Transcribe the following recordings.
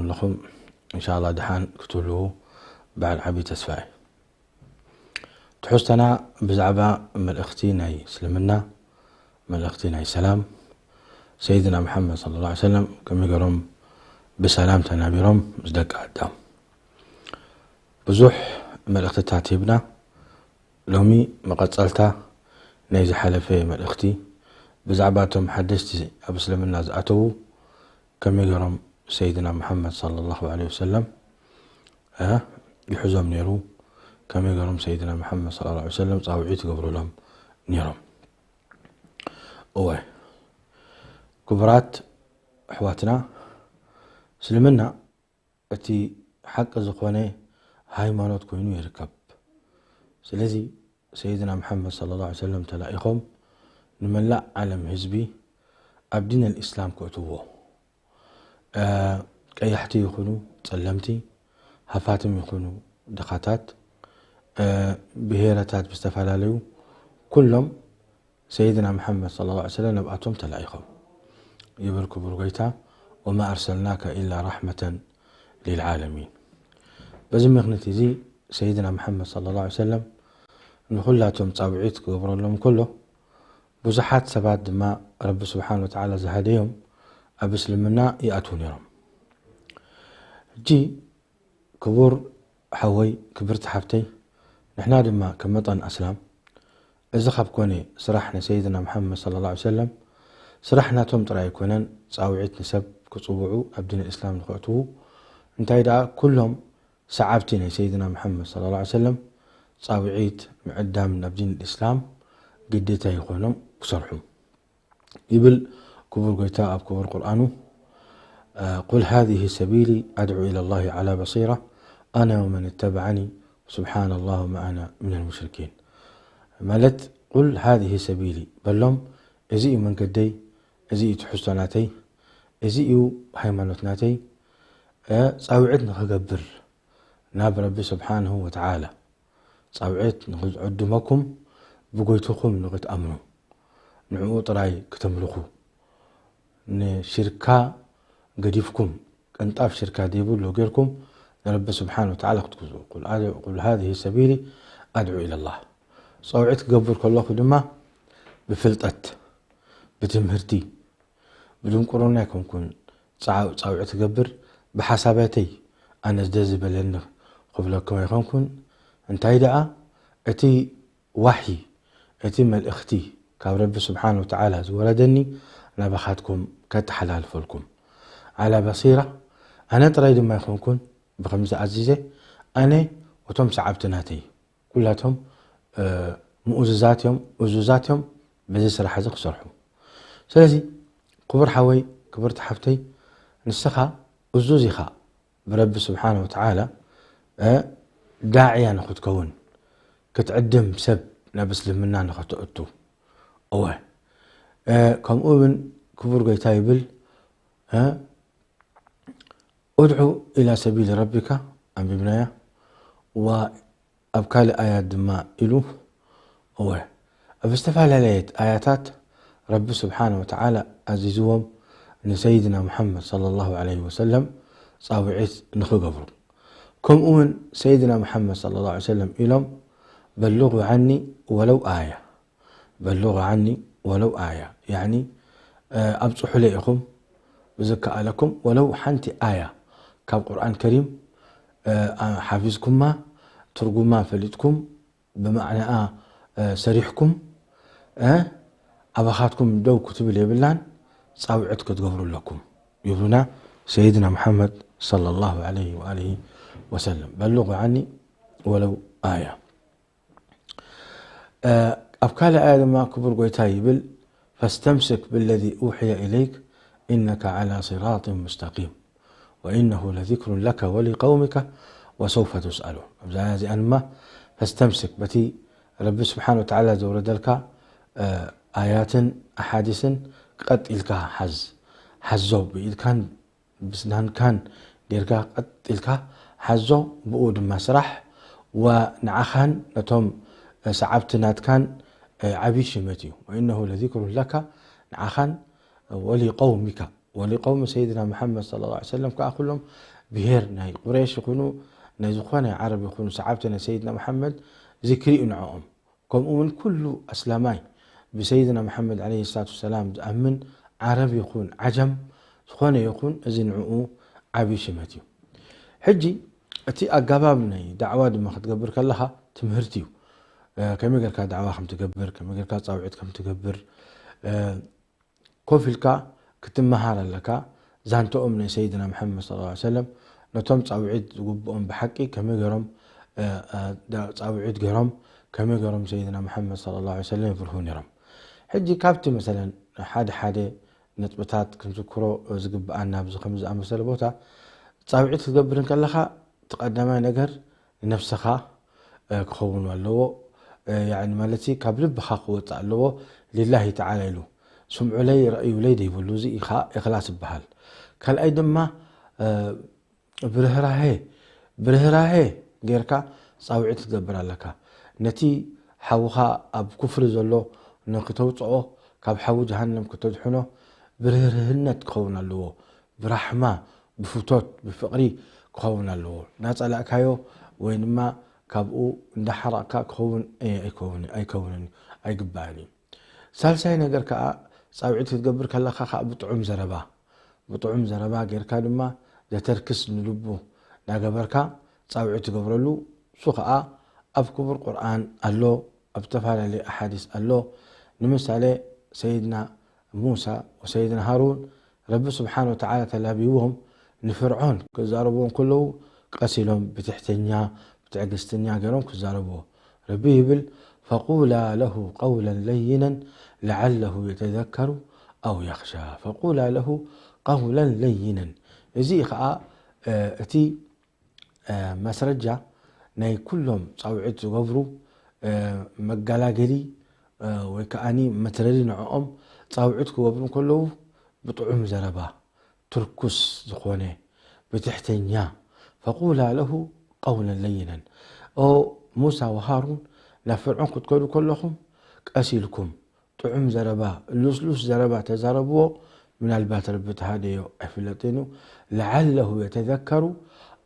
ኣለኹም? እንሻላ ደሓን ክትህልዉ በዓል ዓብዪ ተስፋ እየ። ትሕዝቶና ብዛዕባ መልእኽቲ ናይ እስልምና፣ መልእኽቲ ናይ ሰላም፣ ሰይድና መሓመድ ሰለላሁ ዐለይሂ ወሰለም ከመይ ገይሮም ብሰላም ተናቢሮም ምስ ደቂ ኣዳም። ብዙሕ መልእኽትታት ሂብና። ሎሚ መቐጸልታ ናይ ዝሓለፈ መልእኽቲ ብዛዕባ እቶም ሓደስቲ ኣብ እስልምና ዝኣተዉ ከመይ ገይሮም ሰይድና መሓመድ ሰለላሁ ዐለይሂ ወሰለም፣ እ፣ ይሕዞም ነይሩ፣ ከመይ ገይሮም ሰይድና መሓመድ ሰለላሁ ዐለይሂ ወሰለም ጻውዒት ይገብሩሎም ነይሮም። እወ፣ ክቡራት ኣሕዋትና፣ እስልምና እቲ ሓቂ ዝኾነ ሃይማኖት ኮይኑ ይርከብ። ስለዚ ሰይድና መሓመድ ሰለላሁ ዐለይሂ ወሰለም ተላኢኾም ንመላእ ዓለም ህዝቢ ኣብ ዲን ኣልእስላም ከእትዎ፣ እ፣ ቀያሕቲ ይኹኑ ጸለምቲ፣ ሃፋትም ይኹኑ ድኻታት፣ እ፣ ብሄረታት ብዝተፈላለዩ ኩሎም ሰይድና መሓመድ ሰለላሁ ዐለይሂ ወሰለም ናብኣቶም ተላኢኾም ይብል ክቡር ጎይታ፣ ወማ ኣርሰልናከ ኢላ ራሕመተን ሊልዓለሚን። በዚ ምኽንያት እዚ ሰይድና መሓመድ ሰለላሁ ዐለይሂ ወሰለም ንኹላቶም ጻውዒት ክገብረሎም ከሎ፣ ብዙሓት ሰባት ድማ ረቢ ስብሓን ወተዓላ ዝሃደዮም ኣብ እስልምና ይኣትዉ ነይሮም። ሕጂ ክቡር ሓወይ፣ ክብርቲ ሓፍተይ፣ ንሕና ድማ ከም መጠን ኣስላም፣ እዚ ካብ ኮነ ስራሕ ንሰይድና መሓመድ ሰለላሁ ዐለይሂ ወሰለም ስራሕ ናቶም ጥራይ ኣይኮነን፣ ጻውዒት ንሰብ ክጽውዑ፣ ኣብ ዲን እስላም ንኸእትዉ፣ እንታይ ደኣ ኩሎም ሰዓብቲ ናይ ሰይድና መሓመድ ሰለላሁ ዐለይሂ ወሰለም ጻውዒት ምዕዳም ናብ ዲን እስላም ግዴታ ይኾኖም ክሰርሑ። ይብል ክቡር ጎይታ ኣብ ክቡር ቁርኣኑ፣ እ፣ ቁል ሃዚህ ሰቢሊ ኣድዑ ኢለላሂ ዓላ በሲራ ኣነ ወመን እተበዓኒ ስብሓነላህ ወማ ኣነ ሚነል ሙሽሪኪን። ማለት፣ ቁል ሃዚህ ሰቢሊ፣ በሎም፣ እዚ እዩ መንገደይ፣ እዚ እዩ ትሕዝቶ ናተይ፣ እዚ እዩ ሃይማኖት ናተይ፣ እ፣ ጻውዒት ንኽገብር ናብ ረቢ ስብሓንሁ ወተዓላ ጻውዒት ንኽዕድመኩም፣ ብጎይትኹም ንኽትኣምኑ፣ ንዕኡ ጥራይ ክተምልኹ፣ ንሽርካ ገዲፍኩም፣ ቅንጣብ ሽርካ ዘይብሉ ጌርኩም ንረቢ ስብሓን ወተዓላ ክትግዝኡ። ቁል ኣድ-፣ ቁል ሃዚህ ሰቢሊ ኣድዑ ኢለላህ። ጸውዒት ክገብር ከለኹ ድማ ብፍልጠት፣ ብትምህርቲ፣ ብድንቁርና ኣይኮንኩን ጻው-፣ ጻውዒት ክገብር፣ ብሓሳባተይ ኣነ ደስ ዝበለኒ ክብለኩም ኣይኮንኩን። እንታይ ደኣ፣ እቲ ዋሕይ፣ እቲ መልእኽቲ ካብ ረቢ ስብሓን ወተዓላ ዝወረደኒ ናባኻትኩም ከተሓላልፈልኩም። ዓላ በሲራ፣ ኣነ ጥራይ ድማ ኣይኮንኩን ብኸምዚ ኣዚዘ፣ ኣነ፣ እቶም ሰዓብቲ ናተይ፣ ኩላቶም፣ እ፣ ምኡዙዛት እዮም፣ እዙዛት እዮም በዚ ስራሕ እዚ ክሰርሑ። ስለዚ ክቡር ሓወይ፣ ክብርቲ ሓፍተይ፣ ንስኻ እዙዝ ኢኻ ብረቢ ስብሓን ወተዓላ፣ እ፣ ዳዕያ ንኽትከውን፣ ክትዕድም ሰብ ናብ እስልምና ንኽትእቱ። እወ፣ እ፣ ከምኡ እውን ክቡር ጎይታ ይብል፣ እ፣ ኡድዑ ኢላ ሰቢል ረቢካ ኣንቢብናያ። ወኣብ ካልእ ኣያት ድማ ኢሉ፣ እወ፣ ኣብ ዝተፈላለየት ኣያታት ረቢ ስብሓነ ወተዓላ ኣዚዝዎም ንሰይድና ሙሓመድ ሰለላሁ ዐለይሂ ወሰለም ጻውዒት ንኽገብሩ። ከምኡ እውን ሰይድና ሙሓመድ ሰለላሁ ዐለይሂ ወሰለም ኢሎም፣ በልጉ ዓኒ ወለው ኣያ። በልጉ ዓኒ ወለው ኣያ። ያዕኒ፣ እ፣ ኣብጽሑለይ ኢኹም ብዝከኣለኩም ወለው ሓንቲ ኣያ ካብ ቁርኣን ከሪም፣ እ፣ ኣ-፣ ሓፊዝኩማ፣ ትርጉማ ፈሊጥኩም፣ ብማዕናኣ፣ እ፣ ሰሪሕኩም፣ እ፣ ኣባኻትኩም ደው ክትብል የብላን፣ ጻውዒት ክትገብሩ ኣለኩም ይብሉና ሰይድና ሙሓመድ ሰለላሁ ዐለይሂ ወኣሊሂ ወሰለም። በልጉ ዓኒ ወለው ኣያ። እ፣ ኣብ ካልእ ኣያ ድማ ክቡር ጎይታ ይብል፣ ፈስተምስክ ብለዚ ኡሕየ ኢለይክ ኢነከ ዓላ ሲራጢን ሙስተቂም ወኢነሁ ለዚክሩን ለከ ወሊቀውሚከ ወሰውፈ ቱስኣሉን። ኣብዛ ኣያ እዚኣ ድማ ፈስተምስክ፣ በቲ ረቢ ስብሓነ ወተዓላ ዘውረደልካ፣ እ፣ ኣያትን ኣሓዲስን ቀጥ ኢልካ ሓዝ። ሓዞ ብኢድካን ብስናንካን ጌርካ ቀጥ ኢልካ ሓዞ፣ ብኡ ድማ ስራሕ። ወንዓኻን ነቶም ሰዓብቲ ናትካን ዓብዪ ሽመት እዩ። ወኢነሁ ለዚክሩን ለካ፣ ንዓኻን ወሊቀውሚካ፣ ወሊቀውሚ ሰይድና መሓመድ صلى الله عليه وسلم ከዓ ኩሎም ብሄር ናይ ቁረይሽ ይኹኑ ናይ ዝኾነ ዓረብ ይኹኑ ሰዓብቲ ናይ ሰይድና መሓመድ ዝክሪ እዩ ንዕኦም። ከምኡ እውን ኩሉ ኣስላማይ ብሰይድና መሓመድ عليه الصلاة والسلام ዝኣምን ዓረብ ይኹን ዓጀም ዝኾነ ይኹን እዚ ንዕኡ ዓብዪ ሽመት እዩ። ሕጂ እቲ ኣጋባብ ናይ ዳዕዋ ድማ ክትገብር ከለኻ ትምህርቲ እዩ። ከመይ ጌርካ ዳዕዋ ከም ትገብር ከመይ ጌርካ ፃውዒት ከም ትገብር ኮፍ ኢልካ ክትመሃር ኣለካ። ዛንተኦም ናይ ሰይድና መሓመድ صلى الله عليه وسلم ነቶም ፃውዒት ዝግብኦም ብሓቂ ከመይ ገሮም ፃውዒት ገሮም ከመይ ገሮም ሰይድና መሓመድ صلى الله عليه وسلم የብርሁ ነይሮም። ሕጂ ካብቲ መሰለን ሓደ ሓደ ነጥብታት ክንዝክሮ ዝግብኣና ኣብዚ ከም ዝኣመሰለ ቦታ ፃውዒት ክትገብር እንከለኻ እቲ ቀዳማይ ነገር ንነብስኻ ክኸውን ኣለዎ። ማለት ካብ ልብኻ ክወፅእ ኣለዎ። ሊላሂ ተዓላ ኢሉ ስምዑለይ ረእዩለይ ዘይብሉ እዚ ኢኻ እኽላስ ይበሃል። ካልኣይ ድማ ብርህራሄ ብርህራሄ ጌርካ ፃውዒት ክትገብር ኣለካ። ነቲ ሓውኻ ኣብ ኩፍሪ ዘሎ ንክተውፅኦ ካብ ሓዊ ጀሃነም ክተድሕኖ ብርህርህነት ክኸውን ኣለዎ። ብራሕማ ብፍቶት ብፍቕሪ ክኸውን ኣለዎ። እናፀላእካዮ ወይ ድማ ካብኡ እንዳሓራቕካ ክኸውን ኣይከውንን ኣይግባእን እዩ። ሳልሳይ ነገር ከዓ ፃውዒት ክትገብር ከለካ ከዓ ብጥዑም ዘረባ ብጥዑም ዘረባ ጌርካ ድማ ዘተርክስ ንልቡ እናገበርካ ፃውዒት ትገብረሉ። እሱ ከዓ ኣብ ክቡር ቁርኣን ኣሎ፣ ኣብ ዝተፈላለየ ኣሓዲስ ኣሎ። ንምሳሌ ሰይድና ሙሳ ወሰይድና ሃሩን ረቢ ስብሓን ወተዓላ ተላቢዎም ንፍርዖን ክዛረብዎም ከለዉ ቀስ ኢሎም ብትሕተኛ ብትዕግስትኛ ገይሮም ክዛረብዎ። ረቢ ይብል ፈቁላ ለሁ ቀውለን ለይነን ለዓለሁ የተዘከሩ ኣው የኽሻ። ፈቁላ ለሁ ቀውለን ለይነን። እዚ ከዓ እቲ መስረጃ ናይ ኩሎም ፃውዒት ዝገብሩ መገላገሊ ወይ ከዓኒ መትረሪ ንዕኦም ፃውዒት ክገብሩ እንከለዉ ብጥዑም ዘረባ ትርኩስ ዝኾነ ብትሕተኛ ፈቁላ ለሁ ቀውለን ለይነን። ኦ ሙሳ ወሃሩን ናብ ፍርዖን ክትከዱ ከለኹም ቀስ ኢልኩም ጥዑም ዘረባ ልስሉስ ዘረባ ተዛረብዎ። ምናልባት ረቢ ተሃደዮ ኣይፍለጥን እዩ። ለዓለሁ የተዘከሩ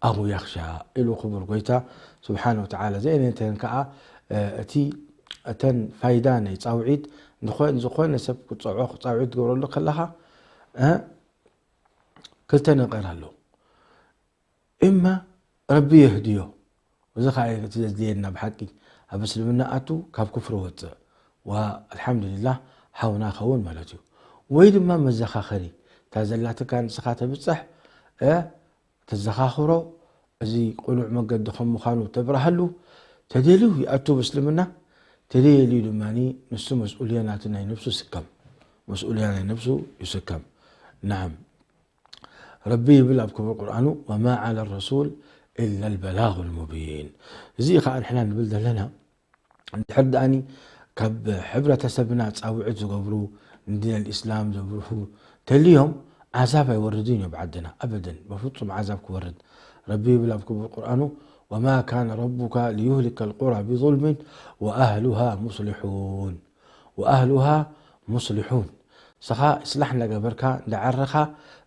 ኣው የኽሻ ኢሉ ክቡር ጎይታ ስብሓን ወተዓላ። ዘእነተን ከዓ እቲ እተን ፋይዳ ናይ ፃውዒት ዝኾነ ሰብ ክፀዖ ፃውዒት ትገብረሉ ከለኻ ክልተ ነገር ኣሎ። እማ ረቢ የህድዮ። እዚ ከዓ እቲ ዘድልየና ብሓቂ ኣብ እስልምና ኣቱ ካብ ክፍሪ ወፅእ ወ ኣልሓምዱሊላህ ሓውና ኸውን ማለት እዩ። ወይ ድማ መዘኻኸሪ እታ ዘላትካ ንስኻ ተብፅሕ ተዘኻኽሮ። እዚ ቅኑዕ መገዲ ከም ምዃኑ ተብርሃሉ። ተደልዩ ይኣቱ ብእስልምና፣ ተደልዩ ድማ ንሱ መስኡልያ ናቱ ናይ ነብሱ ስከም መስኡልያ ናይ ነብሱ ይስከም። ናዓም ረቢ ይብል ኣብ ክቡር ቁርኣኑ ወማ ዓላ ረሱል ኢላ ልበላጉ ልሙቢን። እዚ ከዓ ንሕና ንብል ዘለና ድሕር ደኣኒ ካብ ሕብረተሰብና ፃውዒት ዝገብሩ ንዲን ልእስላም ዘብርሁ ተልዮም ዓዛብ ኣይወርድን እዩ ብዓድና ኣበደን በፍፁም ዓዛብ ክወርድ። ረቢ ይብል ኣብ ክቡር ቁርኣኑ ወማ ካነ ረቡካ ሊዩህሊከ ልቁራ ብظልምን ወኣህሉሃ ሙስሊሑን ወኣህሉሃ ሙስሊሑን። ንስኻ እስላሕ እናገበርካ እንዳዓረኻ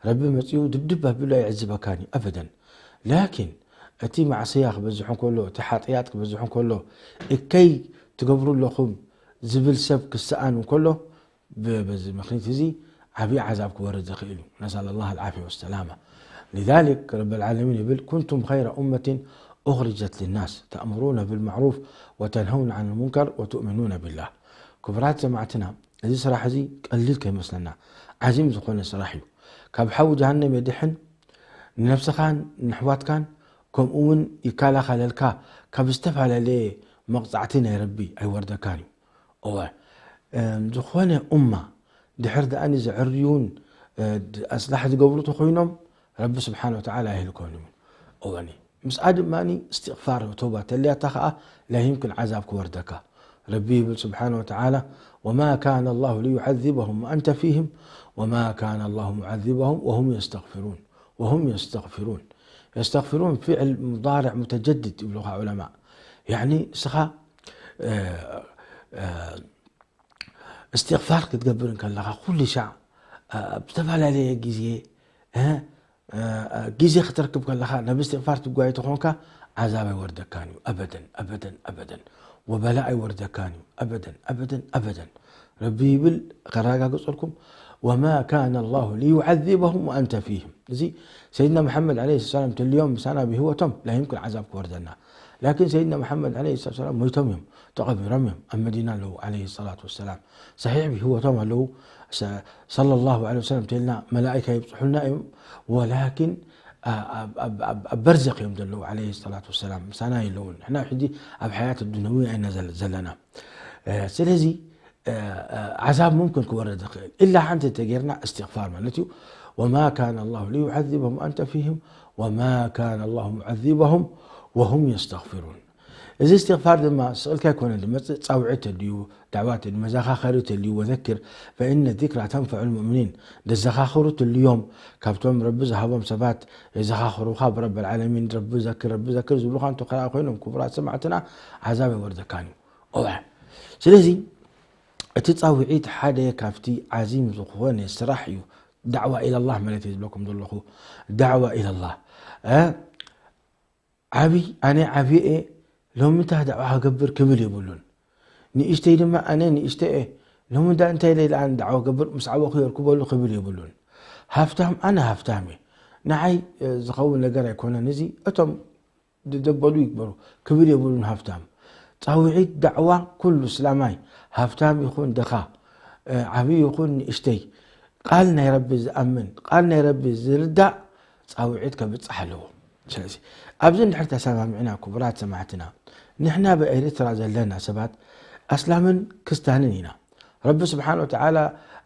ረቢ መፂኡ ድብድብ ኣቢሉ ኣይዕዝበካን እዩ ኣበደን። ላኪን እቲ ማዕስያ ክበዝሑ እንከሎ እቲ ሓጥያት ክበዝሑ እንከሎ እከይ ትገብሩ ኣለኹም ዝብል ሰብ ክሰኣን እንከሎ በዚ ምክኒት እዚ ዓብዪ ዓዛብ ክወርድ ዝኽእል እዩ። ነስኣል ላህ ልዓፍያ ወሰላማ። لذلك رب العالمين يقول كنتم خير أمة أخرجت للناس تأمرون بالمعروف وتنهون عن المنكر وتؤمنون بالله. ክቡራት ሰማዕትና እዚ ስራሕ እዚ ቀሊል ከይመስለና ዓዚም ዝኾነ ስራሕ እዩ። ካብ ሓዊ ጀሃነም የድሕን ንነብስኻን ንኣሕዋትካን ከምኡ እውን ይከላኸለልካ ካብ ዝተፈላለየ መቕፃዕቲ ናይ ረቢ ኣይወርደካን እዩ። እወ ዝኾነ ኡማ ድሕር ደኣኒ ዘዕርዩን ኣስላሕ ዝገብሩ ተኮይኖም ረቢ ስብሓን ወተዓላ ኣይህልኮን እዩ። እወኒ ምስኣ ድማ እስትቕፋር ተውባ ተልያታ ከዓ ላይምክን ዓዛብ ክወርደካ። ረቢ ይብል ስብሓን ወተዓላ ወማ ካነ ላሁ ሊዩዓዚበሁም ወአንተ ፊህም ወማ ካነ ላሁ ሙዓዚበሁም ወሁም የስተግፊሩን ወሁም የስተግፊሩን። የስተግፊሩን ፊዕል ሙዳርዕ ሙተጀድድ ይብሉኻ ዑለማ። ያኒ እስኻ እስትቕፋር ክትገብር እንከለኻ ኩሉ ሻዕ ኣብ ዝተፈላለየ ግዜ ግዜ ክትረክብ ከለኻ ናብ እስትቕፋር ትጓየ ተኾንካ ዓዛብ ኣይወርደካን እዩ። ኣበደን ኣበደን ኣበደን ወበላ ኣይወርደካን እዩ። ኣበደን ኣበደን ኣበደን። ረቢ ይብል ከረጋግጸልኩም፣ وما كان الله ليعذبهم وأنت فيهم። እዚ ሰይድና መሓመድ ዓለይሂ ሰላም ተልዮም ምሳና ብህይወቶም ላ ይምክን ዓዛብ ክወርደና። ላኪን ሰይድና መሓመድ ዓለይሂ ሰላም ሞይቶም እዮም፣ ተቐቢሮም እዮም። ኣብ መዲና ኣለዉ ዓለይሂ ሰላቱ ወሰላም። ሰሒሕ ብህይወቶም ኣለዉ። ሰለላሁ ዐለይሂ ወሰለም ተልና መላእካ ይብፅሑልና እዮም። ወላኪን ኣብ በርዘኽ እዮም ዘለዉ ዓለይሂ ሰላቱ ወሰላም፣ ምሳና የለውን። ንሕና ሕጂ ኣብ ሓያት ዱንያዊ ኣይና ዘለና። ስለዚ ዓዛብ ሙምክን ክወርድ ይኽእል፣ ኢላ ሓንቲ እንተጌርና እስትቕፋር ማለት እዩ። وما كان الله ليعذبهم وأنت فيهم وما كان الله معذبهم وهم يستغفرون። እዚ እስትቕፋር ድማ ስቕ ኢልካ ኣይኮነን ዝመጽእ፣ ጻውዒት ተድልዩ፣ ዳዕዋ ተድልዩ፣ መዘኻኸሪ ተድልዩ። وذكر فإن الذكرى تنفع المؤمنين። ዘዘኻኽሩ ተድልዮም፣ ካብቶም ረቢ ዝሃቦም ሰባት የዘኻኽሩኻ፣ ብረብ ዓለሚን ረቢ ዘክር፣ ረቢ ዘክር ዝብሉኻ እንተ ኸኣ ኮይኖም፣ ክቡራት ሰማዕትና፣ ዓዛብ ኣይወርደካን እዩ። እዋ ስለዚ እቲ ጻውዒት ሓደ ካብቲ ዓዚም ዝኾነ ስራሕ እዩ። ዳዕዋ ኢለላህ ማለት እዩ ዝብለኩም ዘለኹ። ዳዕዋ ኢለላህ ዓብይ ኣነ ዓብየ እየ፣ ሎሚ እንታይ ዳዕዋ ክገብር ክብል የብሉን። ንእሽተይ ድማ ኣነ ንእሽተይ እየ፣ ሎሚ ዳ እንታይ ኢለ ኢለ ኣነ ዳዕዋ ክገብር ምስ ዓበኹ የርክበሉ ክብል የብሉን። ሃፍታም ኣነ ሃፍታም እየ፣ ንዓይ ዝኸውን ነገር ኣይኮነን። እዚ እቶም ዝደበሉ ይግበሩ ክብል የብሉን። ሃፍታም ጻውዒት ዳዕዋ ኩሉ እስላማይ ሃፍታም ይኹን ድኻ ዓብዪ ይኹን ንእሽተይ ቃል ናይ ረቢ ዝኣምን ቃል ናይ ረቢ ዝርዳእ ጻውዒት ከብጽሕ ኣለዎ። ስለዚ ኣብዚ እንድሕር ተሰማሚዕና ክቡራት ሰማዕትና ንሕና ብኤርትራ ዘለና ሰባት ኣስላምን ክስታንን ኢና። ረቢ ስብሓን ወተዓላ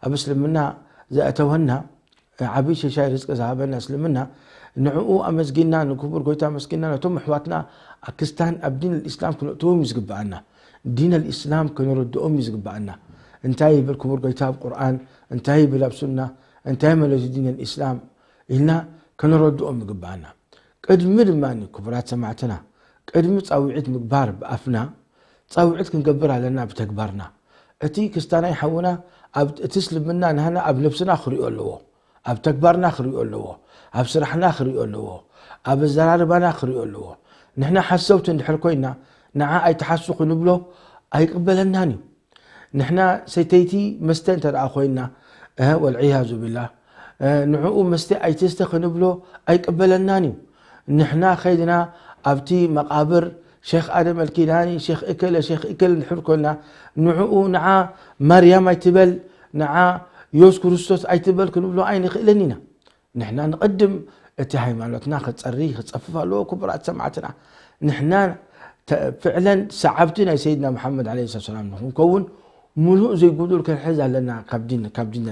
ኣብ እስልምና ዘእተወና ዓብዪ ሸሻይ ርዝቂ ዝሃበና እስልምና ንዕኡ ኣመስጊና ንክቡር ጎይታ ኣመስጊና ነቶም ኣሕዋትና ክስታን ኣብ ዲን ልእስላም ክነእትዎም እዩ ዝግብኣና። ዲን ልእስላም ከነረድኦም እዩ ዝግብኣና። እንታይ ይብል ክቡር ጎይታ ኣብ ቁርኣን፣ እንታይ ይብል ኣብ ሱና፣ እንታይ ማለት እዩ ዲን ልእስላም ኢልና ከነረድኦም ይግብኣና። ቅድሚ ድማ ክቡራት ሰማዕትና ቅድሚ ፃውዒት ምግባር ብኣፍና ፃውዒት ክንገብር ኣለና ብተግባርና። እቲ ክስታናይ ሓውና እቲ እስልምና ናህና ኣብ ነብስና ክሪኦ ኣለዎ፣ ኣብ ተግባርና ክሪኦ ኣለዎ፣ ኣብ ስራሕና ክሪኦ ኣለዎ፣ ኣብ ኣዘራርባና ክሪኦ ኣለዎ። ንሕና ሓሰውቲ እንድሕር ኮይና ንዓ ኣይትሓሱ ክንብሎ ኣይቅበለናን እዩ። ንሕና ሰተይቲ መስተ እንተ ደኣ ኮይና ወልዕያዙ ቢላህ ንዕኡ መስተ ኣይትስተ ክንብሎ ኣይቅበለናን እዩ። ንሕና ኸይድና ኣብቲ መቓብር ሼኽ ኣደም ኣልኪዳኒ ሼኽ እከለ ሼኽ እከለ እንድሕር ኮና ንዕኡ ንዓ ማርያም ኣይትበል ንዓ ዮስ ክርስቶስ ኣይትበል ክንብሎ ኣይንኽእልን ኢና። ንሕና ንቐድም እቲ ሃይማኖትና ክፀሪ ክፀፍፍ ኣለዎ። ክቡራት ሰማዕትና ንሕና ፍዕለን ሰዓብቲ ናይ ሰይድና መሓመድ ለ ሰላም ንክንከውን ሙሉእ ዘይጉዱል ክንሕዝ ኣለና ካብ ዲን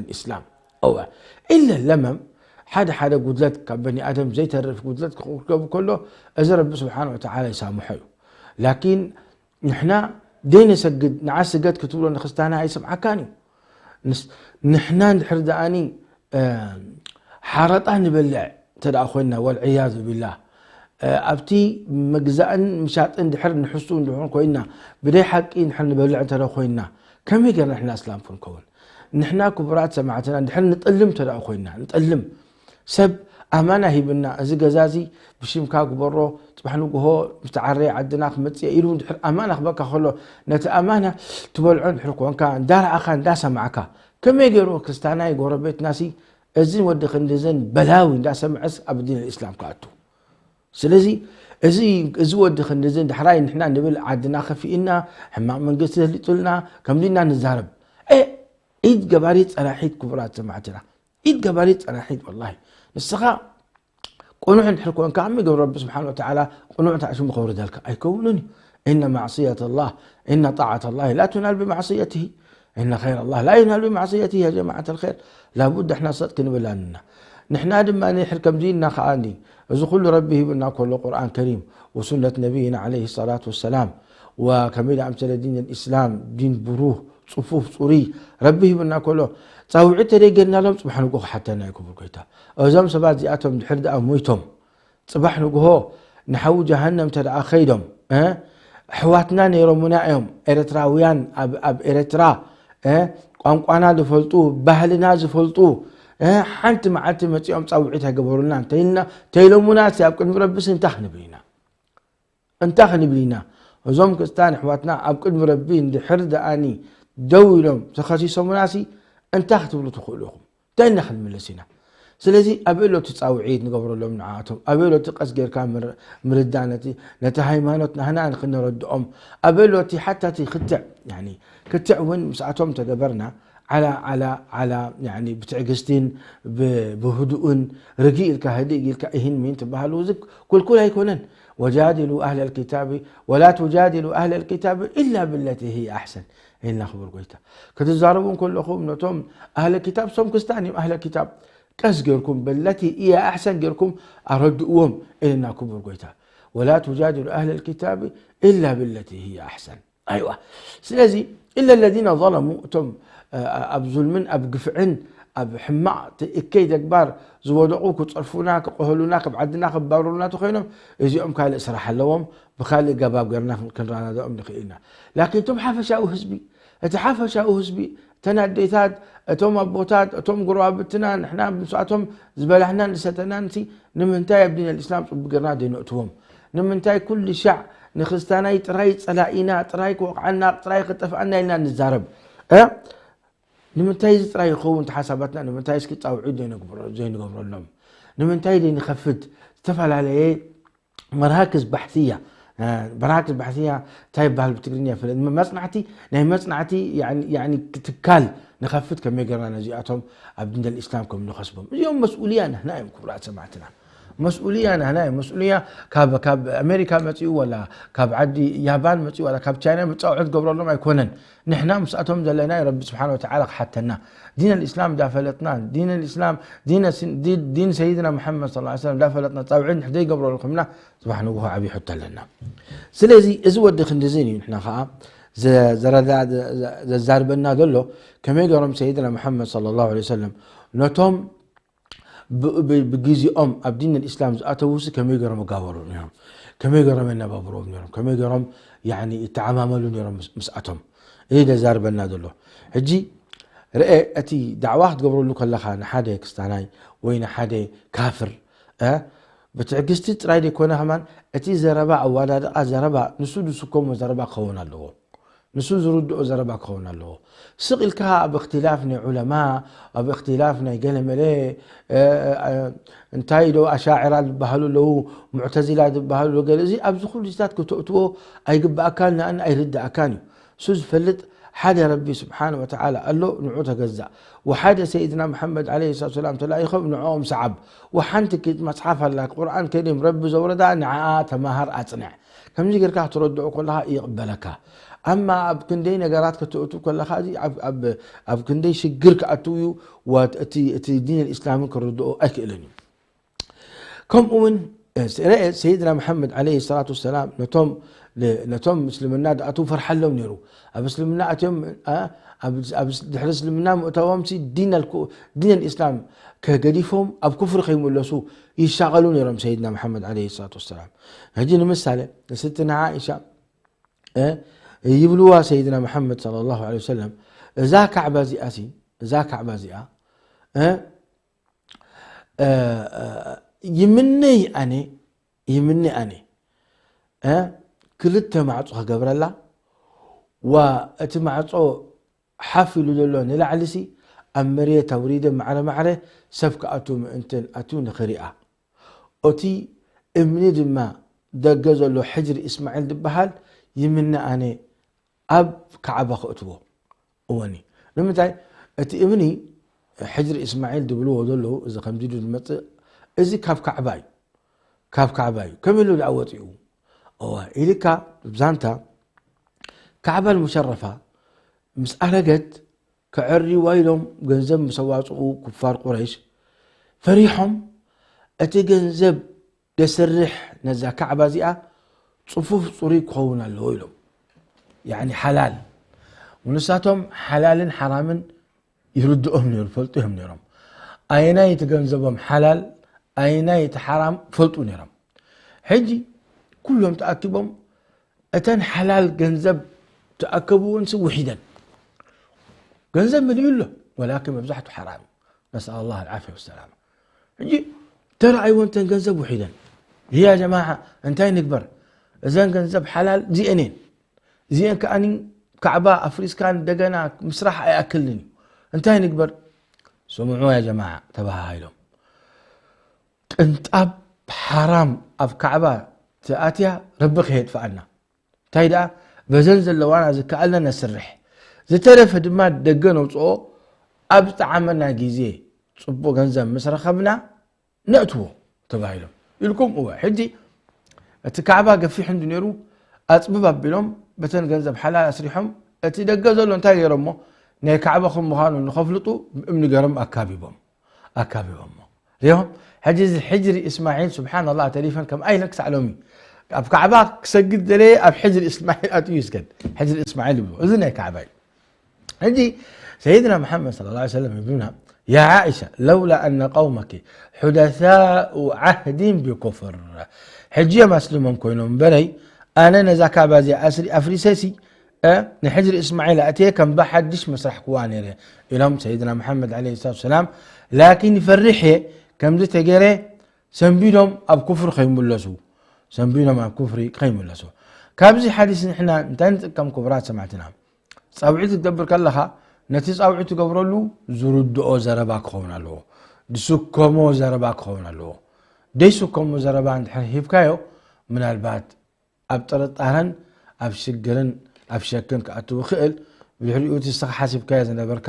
ልእስላም። እወ ኢለ ለመም ሓደ ሓደ ጉድለት ካብ በኒ ኣደም ዘይተርፍ ጉድለት ክርከብ ከሎ እዚ ረቢ ስብሓን ወተዓላ ይሳምሖ እዩ። ላኪን ንሕና ደይነሰግድ ንዓ ስገድ ክትብሎ ንክስታና ኣይስምዓካን እዩ። ንሕና እንድሕር ደኣኒ ሓረጣ ንበልዕ እንተ ኮይና ወልዕያዙ ቢላህ ኣብቲ ምግዛእን ምሻጥን ድሕር ንሕሱ እንድሕር ኮይና ብደይ ሓቂ ንድሕር ንበልዕ እንተ ኮይና ከመይ ገርና ንሕና እስላም ክንከውን? ንሕና ክቡራት ሰማዕትና እንድሕር ንጠልም እንተ ኮይና ንጠልም ሰብ ኣማና ሂብና እዚ ገዛ እዚ ብሽምካ ግበሮ ፅባሕ ንግሆ ምስ ተዓረየ ዓድና ክመፅእ ኢሉ እንድሕር ኣማና ክበካ ከሎ ነቲ ኣማና ትበልዖ እንድሕር ኮንካ እንዳረኣኻ እንዳሰማዕካ ከመይ ገይሩ ክስታናይ ጎረቤትናሲ እዚ ወዲ ክንድዝን በላዊ እንዳሰምዐስ ኣብ ዲን ልእስላም ክኣቱ? ስለዚ እዚ እዚ ወዲ ክንድዝን ዳሕራይ ንሕና ንብል ዓድና ከፊእና ሕማቕ መንግስቲ ተሊጡልና ከምዚ ኢና ንዛረብ። ኢድ ገባሪት ፀናሒት ክቡራት ሰማዕትና ኢድ ገባሪት ፀናሒት ወላሂ ንስኻ ቅኑዕ እንድሕር ኮንካ ከመይ ገብሩ ረቢ ስብሓን ወተዓላ ቅኑዕ ታዕሽሙ ከውርደልካ ኣይከውንን እዩ። إن معصية الله إن طاعة الله لا تنال بمعصيته إن خير الله لا ينال بمعصيته يا جماعة الخير። ላቡድ ንሕና ሰጥ ክንብል ኣለና። ንሕና ድማ ንሕር ከምዚ ኢልና ከኣ እዚ ኩሉ ረቢ ሂብና ከሎ ቁርኣን ከሪም ወሱነት ነቢይና ዓለይሂ ሰላቱ ወሰላም ወከመይ ደኣ ምሰለ ዲን ልእስላም ዲን ብሩህ ፅፉፍ ፅሩይ ረቢ ሂብና ከሎ ፃውዒት ተደይገድናሎም ፅባሕ ንጎ ክሓተና እዩ ክቡር ጎይታ። እዞም ሰባት እዚኣቶም ድሕር ደኣ ሞይቶም ፅባሕ ንግሆ ንሓዊ ጀሃነም እንተ ደኣ ከይዶም ኣሕዋትና ነይሮምና እዮም። ኤርትራውያን ኣብ ኤርትራ ቋንቋና ዝፈልጡ ባህልና ዝፈልጡ እ፣ ሓንቲ መዓልቲ መጺኦም ጻውዒት ኣይገበሩልና እንተይልና፣ ተይሎሙና፣ ኣብ ቅድሚ ረቢስ እንታይ ክንብል ኢና? እንታይ ክንብል ኢና? እዞም ክርስትያን ኣሕዋትና ኣብ ቅድሚ ረቢ እንድሕር ደኣኒ ደው ኢሎም ተኸሲሶሙናሲ፣ እንታይ ክትብሉ ትኽእሉ ኢኹም? እንታይ ኢና ክንምልስ ኢና? ስለዚ ኣበይ ኣሎ እቲ ጻውዒት ንገብረሎም ንዓኣቶም? ኣበይ ኣሎ እቲ ቀስ ጌርካ ምር-፣ ምርዳእ ነቲ፣ ነቲ ሃይማኖት ናህና ንክንረድኦም? ኣበይ ኣሎ እቲ ሓታ እቲ ክትዕ፣ ያኒ ክትዕ እውን ምስኣቶም ተገበርና፣ ዓላ፣ ዓላ፣ ዓላ፣ ያኒ ብትዕግስትን ብ-፣ ብህዱእን ርግእ ኢልካ ህድእ ኢልካ እሂን ሚን ትበሃሉ፣ እዚ ኩልኩል ኣይኮነን። ወጃድሉ ኣህለል ኪታቢ ወላ ቱጃድሉ ኣህለል ኪታቢ ኢላ ብለቲ ህየ ኣሕሰን። ኢልና ክቡር ጎይታ። ክትዛረቡ እንከለኹም ነቶም ኣህለ ኪታብ፣ ሶም ክስታን እዮም ኣህለ ኪታብ፣ ቀስ ጌርኩም በለቲ እያ ኣሕሰን ጌርኩም ኣረድእዎም ኢልና ክቡር ጎይታ። ወላ ቱጃድሉ ኣህለል ኪታቢ ኢላ ብለቲ ህየ ኣሕሰን። ኣይዋ። ስለዚ ኢለ ለዚነ ዘለሙ፣ እቶም፣ እ፣ ኣብ ዙልምን ኣብ ግፍዕን ኣብ ሕማቕ ተ-፣ እከይ ተግባር ዝወደቑ ክጸርፉና፣ ክቐህሉና፣ ካብ ዓድና ክባረሩና ተኾይኖም፣ እዚኦም ካልእ ስራሕ ኣለዎም፣ ብኻልእ ገባብ ገርና ክን-፣ ክንረዳድኦም ንኽእል ኢና። ላኪን እቶም ሓፈሻዊ ህዝቢ፣ እቲ ሓፈሻዊ ህዝቢ፣ እተን ኣዴታት፣ እቶም ኣቦታት፣ እቶም ጎረባብትና፣ ንሕና ምስኣቶም ዝበላሕናን ዝሰተናን ሲ፣ ንምንታይ ኣብ ዲን ኣልእስላም ጽቡቕ ገርና ዘይነእትዎም? ንምንታይ ኩሉ ሻዕ ንክስታናይ ጥራይ ጸላኢና፣ ጥራይ ክወቕዓና፣ ጥራይ ክጠፍኣና ኢልና ንዛረብ? እ? ንምንታይ እዚ ጥራይ ይኸውን እቲ ሓሳባትና? ንምንታይ እስኪ ጻውዒት ዘይንግብሮ-፣ ዘይንገብረሎም? ንምንታይ ዘይንኸፍት ዝተፈላለየ መራክዝ ባሕስያ፣ እ፣ መራክዝ ባሕስያ እንታይ ይበሃል ብትግርኛ ይፈለጥ? መጽናዕቲ፣ ናይ መጽናዕቲ ያኒ፣ ያኒ ትካል ንኸፍት ከመይ ገርና ነዚኣቶም ኣብ ዲን ኣልእስላም ከም ንኸስቦም? እዚኦም መስኡልያ ንሕና እዮም ክቡራት ሰማዕትና። መስኡልያ ናህና እዩ። መስኡልያ ካብ፣ ካብ ኣሜሪካ መጺኡ ዋላ ካብ ዓዲ ያባን መጺኡ ዋላ ካብ ቻይና መጻውዒት ገብረሎም ኣይኮነን። ንሕና ምስኣቶም ዘለና እዩ ረቢ ስብሓን ወተዓላ ክሓተና። ዲን ኣልእስላም እንዳፈለጥና፣ ዲን ኣልእስላም፣ ዲን ስ-፣ ዲ-፣ ዲን ሰይድና ሙሓመድ ሰለላሁ ዐለይሂ ወሰለም እንዳፈለጥና ጻውዒት ንሕ ዘይገብረሉ ኮይንና፣ ጽባሕ ንግሆ ዓብዪ ሕቶ ኣለና። ስለዚ እዚ ወዲ ክንድዚ እዩ ንሕና ኸዓ ዘ-፣ ዘረዳ-፣ ዘ-፣ ዘ-፣ ዘዛርበና ዘሎ ከመይ ገይሮም ሰይድና ሙሓመድ ሰለላሁ ዐለይሂ ወሰለም ነቶም ብ-፣ ብ-፣ ብግዜኦም ኣብ ዲን ኣልእስላም ዝኣተዉሲ ከመይ ገይሮም ይጋበሩ ነይሮም? ከመይ ገይሮም የነባብርዎም ነይሮም? ከመይ ገይሮም፣ ያኒ፣ ይተዓማመሉ ነይሮም ምስ-፣ ምስኣቶም? እዚ ደዛርበና ዘሎ። ሕጂ ርአ፣ እቲ ዳዕዋ ክትገብረሉ ከለኻ ንሓደ ክስታናይ ወይ ንሓደ ካፍር፣ እ፣ ብትዕግስቲ ጥራይ ዘይኮነ ከማን እቲ ዘረባ፣ ኣወዳድቓ ዘረባ፣ ንሱ ዝስከሞ ዘረባ ክኸውን ኣለዎ። ንሱ ዝርድኦ ዘረባ ክኸውን ኣለዎ። ስቕ ኢልካ ኣብ እክትላፍ ናይ ዑለማ፣ ኣብ እክትላፍ ናይ ገለመለ፣ እ፣ እ፣ እንታይ ዶ ኣሻዕራ ዝበሃሉ ኣለዉ፣ ሙዕተዚላ ዝበሃሉ ኣለዉ፣ ገለ፣ እዚ ኣብዚ ኩሉ ዚታት ክተእትዎ ኣይግብኣካን፣ ንኣን ኣይርድኣካን እዩ። እሱ ዝፈልጥ ሓደ ረቢ ስብሓነ ወተዓላ ኣሎ፣ ንዑ ተገዛእ። ወሓደ ሰይድና መሓመድ ዓለይሂ ሰላቱ ወሰላም ተላኢኾም፣ ንዕኦም ሰዓብ። ወሓንቲ ኪ-፣ መጽሓፍ ኣላ፣ ቁርኣን ከሪም ረቢ ዘውረዳ፣ ንዓኣ ተማሃር፣ ኣጽንዕ። ከምዚ ጌርካ ክትረድኦ ከለኻ ይቕበለካ። ኣማ ኣብ ክንደይ ነገራት ከተእቱ ከለኻ፣ እዚ ኣብ፣ ኣብ፣ ኣብ ክንደይ ሽግር ክኣትው እዩ፣ ወ-፣ እቲ፣ እቲ ዲን ኣልእስላምን ክርድኦ ኣይክእልን እዩ። ከምኡ እውን፣ እ፣ ስ-፣ ርአ ሰይድና መሓመድ ዓለይሂ ሰላቱ ወሰላም ነቶም፣ ለ-፣ ነቶም ምስልምና ዝኣትዉ ፈርሓሎም ነይሩ። ኣብ እስልምና ኣትዮም፣ እ፣ ኣብ፣ ኣብ ስ-፣ ድሕሪ እስልምና ምእታዎም ሲ ዲን ኣልኩ-፣ ዲን ኣልእስላም ከገዲፎም ኣብ ኩፍሪ ከይምለሱ ይሻቐሉ ነይሮም ሰይድና መሓመድ ዓለይሂ ሰላቱ ወሰላም። ሕጂ ንምሳሌ ንስትና ዓኢሻ፣ እ፣ ይብልዋ ሰይድና መሓመድ ሰለላሁ ዐለይሂ ወሰለም፣ እዛ ካዕባ እዚኣ ሲ፣ እዛ ካዕባ እዚኣ፣ እ፣ እ፣ እ፣ ይምነይ ኣነ፣ ይምነ ኣነ፣ እ፣ ክልተ ማዕጾ ክገብረላ፣ ዋ እቲ ማዕጾ ሓፍ ኢሉ ዘሎ ንላዕሊ ሲ፣ ኣብ መሬት ኣውሪደ ማዕረ ማዕረ ሰብ ክኣቱ ምእንትን ኣትዩ ንኽሪኣ። ኦቲ እምኒ ድማ ደገ ዘሎ ሕጅሪ እስማዒል ዝበሃል ይምነ ኣነ ኣብ ካዕባ ከእትዎ። እወኒ። ንምንታይ? እቲ እምኒ ሕጅሪ እስማዒል ዝብልዎ ዘለዉ፣ እዚ ከምዚ ኢሉ ዝመጽእ፣ እዚ ካብ ካዕባ እዩ። ካብ ካዕባ እዩ። ከመይ ኢሉ ደኣ ወጺኡ? እወ፣ ኢልካ ዛንታ ካዕባ ኣልሙሸረፋ ምስ ኣረገት ከዕርይዋ ኢሎም ገንዘብ ምስ ኣዋጽኡ ኩፋር ቁረይሽ ፈሪሖም፣ እቲ ገንዘብ ደስርሕ ነዛ ካዕባ እዚኣ ጽፉፍ ጽሩይ ክኸውን ኣለዎ ኢሎም። ያኒ ሓላል። ንሳቶም ሓላልን ሓራምን ይርድኦም ነይሩ፣ ፈልጡ እዮም ነይሮም። ኣየናይ እቲ ገንዘቦም ሓላል፣ ኣየናይ እቲ ሓራም ፈልጡ ነይሮም። ሕጂ ኩሎም ተኣኪቦም እተን ሓላል ገንዘብ ተኣከብወንሲ ውሒደን። ገንዘብ መሊኡ ኣሎ፣ ወላኪን መብዛሕቱ ሓራም እዩ። ነስኣል ላህ ኣልዓፍያ ወሰላማ። ሕጂ ተረኣይወን እተን ገንዘብ ውሒደን። ያ ጀማዓ፣ እንታይ ንግበር? እዘን ገንዘብ ሓላል እዚአን እየን። እዚአን ከኣኒ ካዕባ ኣፍሪስካ እንደገና ምስራሕ ኣይኣክልን እዩ። እንታይ ንግበር? ስምዑ ያ ጀማዓ፣ ተባሃሂሎም። ቅንጣብ ሓራም ኣብ ካዕባ ተኣትያ ረቢ ከየጥፍኣና። እንታይ ደኣ፣ በዘን ዘለዋና ዝከኣልና ነስርሕ። ዝተረፈ ድማ ደገ ነውፅኦ። ኣብ ዝጠዓመና ግዜ ፅቡቕ ገንዘብ ምስ ረኸብና ነእትዎ ተባሂሎም። ኢልኩም፣ እወ፣ ሕጂ እቲ ካዕባ ገፊሕ እንዱ ነይሩ፣ ኣፅብብ ኣቢሎም በተን ገንዘብ ሓላል ኣስሪሖም፣ እቲ ደገ ዘሎ እንታይ ገይሮሞ? ናይ ካዕባ ከም ምዃኑ ንኸፍልጡ እምኒ ገይሮም ኣካቢቦም፣ ኣካቢቦሞ። ሪኦም፣ ሕጂ እዚ ሕጅሪ እስማዒል፣ ስብሓንላህ፣ ተሪፈን ከም ኣይለን ክሳዕ ሎሚ። ኣብ ካዕባ ክሰግድ ደለየ፣ ኣብ ሕጅሪ እስማዒል ኣትዩ ይስገድ። ሕጅሪ እስማዒል ይብሉ። እዚ ናይ ካዕባ እዩ። ሕጂ ሰይድና መሓመድ ሰለላሁ ዐለይሂ ወሰለም ይብሉና፣ ያ ዓኢሻ፣ ለውላ ኣነ ቀውመኪ ሑደሳኡ ዓህዲን ቢኩፍር። ሕጂ እዮም ኣስሊሞም ኮይኖም እምበረይ፣ ኣነ ነዛ ካዕባ እዚኣ ኣስሪ-፣ ኣፍሪሰሲ፣ እ፣ ንሕጅሪ እስማዒል ኣእትየ ከም ብሓድሽ መስራሕክዋ ነይረ፣ ኢሎም ሰይድና መሓመድ ዐለይሂ ሰላቱ ወሰላም። ላኪን ይፈርሕ እየ፣ ከምዚ ተገይረ ሰንቢዶም ኣብ ኩፍሪ ከይምለሱ፣ ሰንቢዶም ኣብ ኩፍሪ ከይምለሱ። ካብዚ ሓዲስ ንሕና እንታይ ንጥቀም ክቡራት ሰማዕትና? ጻውዒት ክትገብር ከለኻ ነቲ ጻውዒት ትገብረሉ ዝርድኦ ዘረባ ክኸውን ኣለዎ። ዝስከሞ ዘረባ ክኸውን ኣለዎ። ደይስከሞ ዘረባ እንድሕር ሂብካዮ፣ ምናልባት ኣብ ጥርጣረን ኣብ ሽግርን ኣብ ሸክን ክኣትው ይኽእል። ብድሕሪኡ እቲ ንስኻ ሓሲብካዮ ዝነበርካ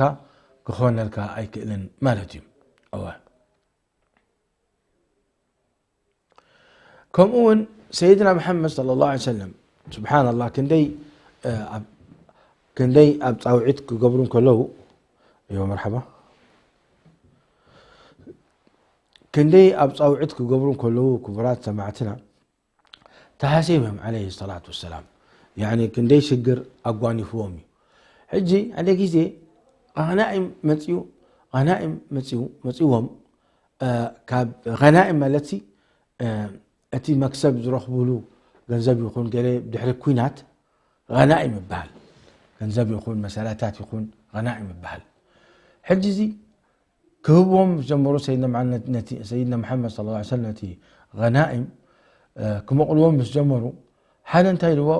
ክኾነልካ ኣይክእልን ማለት እዩ። እወ። ከምኡ እውን ሰይድና መሓመድ ሰለላሁ ዐለይሂ ወሰለም፣ ስብሓንላህ፣ ክንደይ፣ እ፣ ኣብ፣ ክንደይ ኣብ ጻውዒት ክገብሩ እንከለዉ፣ እዮ፣ መርሓባ። ክንደይ ኣብ ጻውዒት ክገብሩ እንከለዉ፣ ክቡራት ሰማዕትና፣ ተሓሲቦም ዐለይሂ ሰላቱ ወሰላም። ያኒ ክንደይ ሽግር ኣጓኒፍዎም እዩ። ሕጂ ሓደ ግዜ ቐናኢም መፅዩ፣ ቐናኢም መፅዩ፣ መፅዎም፣ እ፣ ካብ ቐናኢም ማለት ሲ፣ እ፣ እቲ መክሰብ ዝረኽብሉ ገንዘብ ይኹን ገለ ድሕሪ ኲናት ቐናኢም ይበሃል። ገንዘብ ይኹን መሳርያታት ይኹን ቐናኢም ይበሃል። ሕጂ እዚ ክህብዎም ምስ ጀመሩ፣ ሰይድና መሓመድ ነቲ፣ ሰይድና መሓመድ ሰለላሁ ዐለይሂ ወሰለም ነቲ ቐናኢም፣ እ፣ ክመቕልዎም ምስ ጀመሩ፣ ሓደ እንታይ ኢልዎ?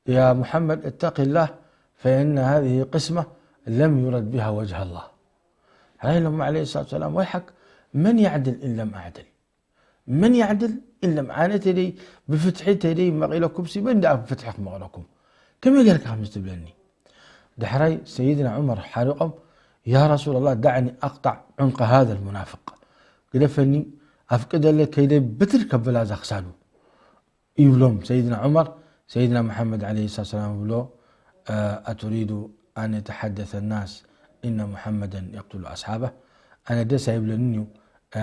ያ ሙሓመድ፣ እተቂላህ፣ ፈኢነ ሃዚህ ቅስመ ለም ዩረድ ቢሃ ወጅሃ ላህ። ሕራይ ኢሎሞ ዐለይሂ ሰላቱ ወሰላም፣ ወይሓክ፣ መን ያዕድል ኢን ለም ኣዕድል? መን ያዕድል ኢን ለም፣ ኣነ ተደይ ብፍትሒ ተደይ መቒለኩም ሲ፣ መን ደኣ ብፍትሒ ክመቕለኩም? ከመይ ጌርካ ከምዚ ትብለኒ? ዳሕራይ ሰይድና ዑመር ሓሪቖም፣ ያ ረሱላላህ፣ ዳዕኒ ኣቕጣዕ ዑንቀ ሃዘል ሙናፍቅ፣ ግደፈኒ፣ ኣፍቅደለይ፣ ከይደ ብትር ከብላ እዛ ክሳዱ። ይብሎም ሰይድና ዑመር። ሰይድና መሓመድ ዐለይሂ ሰላቱ ወሰላም ይብሎ፣ እ፣ ኣቱሪዱ ኣን የተሓደሰ ናስ ኢነ ሙሓመደን የቅትሉ ኣስሓበ። ኣነ ደስ ኣይብለንን እዩ፣ እ፣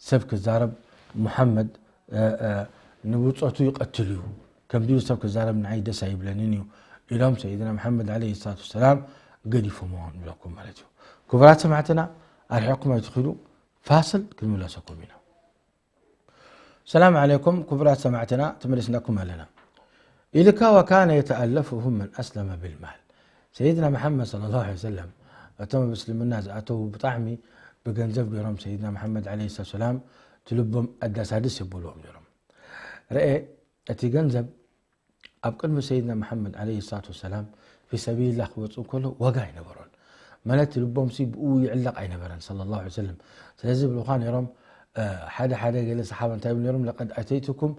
ሰብ ክዛረብ፣ ሙሓመድ፣ እ፣ እ፣ ንብጾቱ ይቐትል እዩ፣ ከምዚ ኢሉ ሰብ ክዛረብ ንዓይ ደስ ኣይብለንን እዩ ኢሎም ሰይድና መሓመድ ዐለይሂ ሰላቱ ወሰላም ገዲፎምዎ ንብለኩም ማለት እዩ። ክቡራት ሰማዕትና፣ ኣርሒቕኩም ኣይትኺዱ፣ ፋስል ክንምለሰኩም ኢና። ሰላም ዓለይኩም ክቡራት ሰማዕትና፣ ተመሊስናኩም ኣለና። ኢልካ ወካነ የተኣለፉሁም መን ኣስለመ ብልማል። ሰይድና መሓመድ ሰለላሁ ዐለይሂ ወሰለም እቶም ኣብ እስልምና ዝኣተዉ ብጣዕሚ ብገንዘብ ገይሮም ሰይድና መሓመድ ዐለይሂ ሰላም እቲ ልቦም ኣዳሳድስ የብልዎም ነይሮም። ረኤ እቲ ገንዘብ ኣብ ቅድሚ ሰይድና መሓመድ ዐለይሂ ሰላቱ ወሰላም ፊ ሰቢልላህ ክወፅእ እንከሎ ዋጋ ኣይነበሮን። ማለት ልቦምሲ ብኡ ይዕለቕ ኣይነበረን ሰለላሁ ዐለይሂ ወሰለም። ስለዚ ይብሉኻ ነይሮም፣ እ፣ ሓደ ሓደ ገለ ሰሓባ እንታይ ይብሉ ነይሮም? ለቀድ ኣተይቱኩም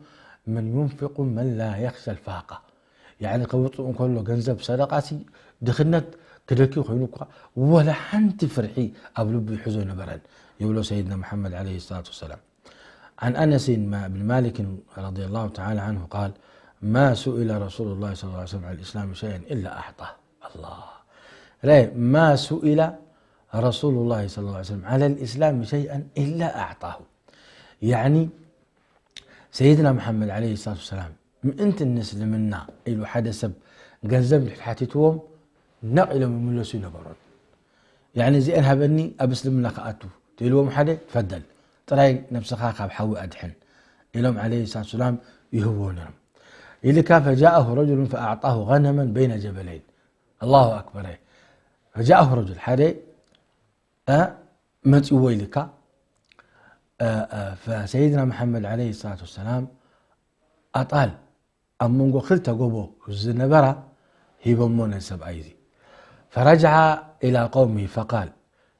መን ዩንፊቁ መን ላ የኽሸ ልፋቃ። ያዕኒ ከውፅእ እንከሎ ገንዘብ ሰደቃሲ ድኽነት ክደኪ ኮይኑ እኳ ወላ ሓንቲ ፍርሒ ኣብ ልቡ ይሕዞ ኣይነበረን ይብሎ ሰይድና መሓመድ ዐለይሂ ሰላቱ ወሰላም። عن أنس ما-، بن مالك رضي الله تعالى عنه قال: ما سئل رسول الله صلى الله عليه وسلم عن الإسلام شيئا إلا أعطاه. الله. رأي، ما سئل رسول الله صلى الله عليه وسلم على الإسلام شيئا إلا أعطاه. يعني سيدنا محمد عليه الصلاة والسلام ምእንቲ ንእስልምና ኢሉ ሓደ ሰብ ገንዘብ እንድሕር ሓቲትዎም ነቕ ኢሎም ይምለሱ ይነበሩን። ያዕኒ እዚአን ሃበኒ ኣብ እስልምና ክኣቱ ተኢልዎም ሓደ፣ ትፈደል፣ ጥራይ ነብስኻ ካብ ሓዊ ኣድሕን ኢሎም ዐለይሂ ሰላቱ ሰላም ይህብዎ ነይሮም። ኢልካ ፈጃአሁ ረጁሉን ፈኣዕጣሁ ገነመን በይነ ጀበለይን። ኣላሁ ኣክበር። ፈጃአሁ ረጁል፣ ሓደ፣ እ፣ መጺዎ ኢልካ፣ እ፣ እ፣ ፈሰይድና መሓመድ ዓለይሂ ሰላቱ ወሰላም ኣጣል ኣብ መንጎ ክልተ ጎቦ ዝነበራ ሂቦሞ ነዚ ሰብኣይ እዚ። ፈረጅዓ ኢላ ቀውሚ ፈቃል፣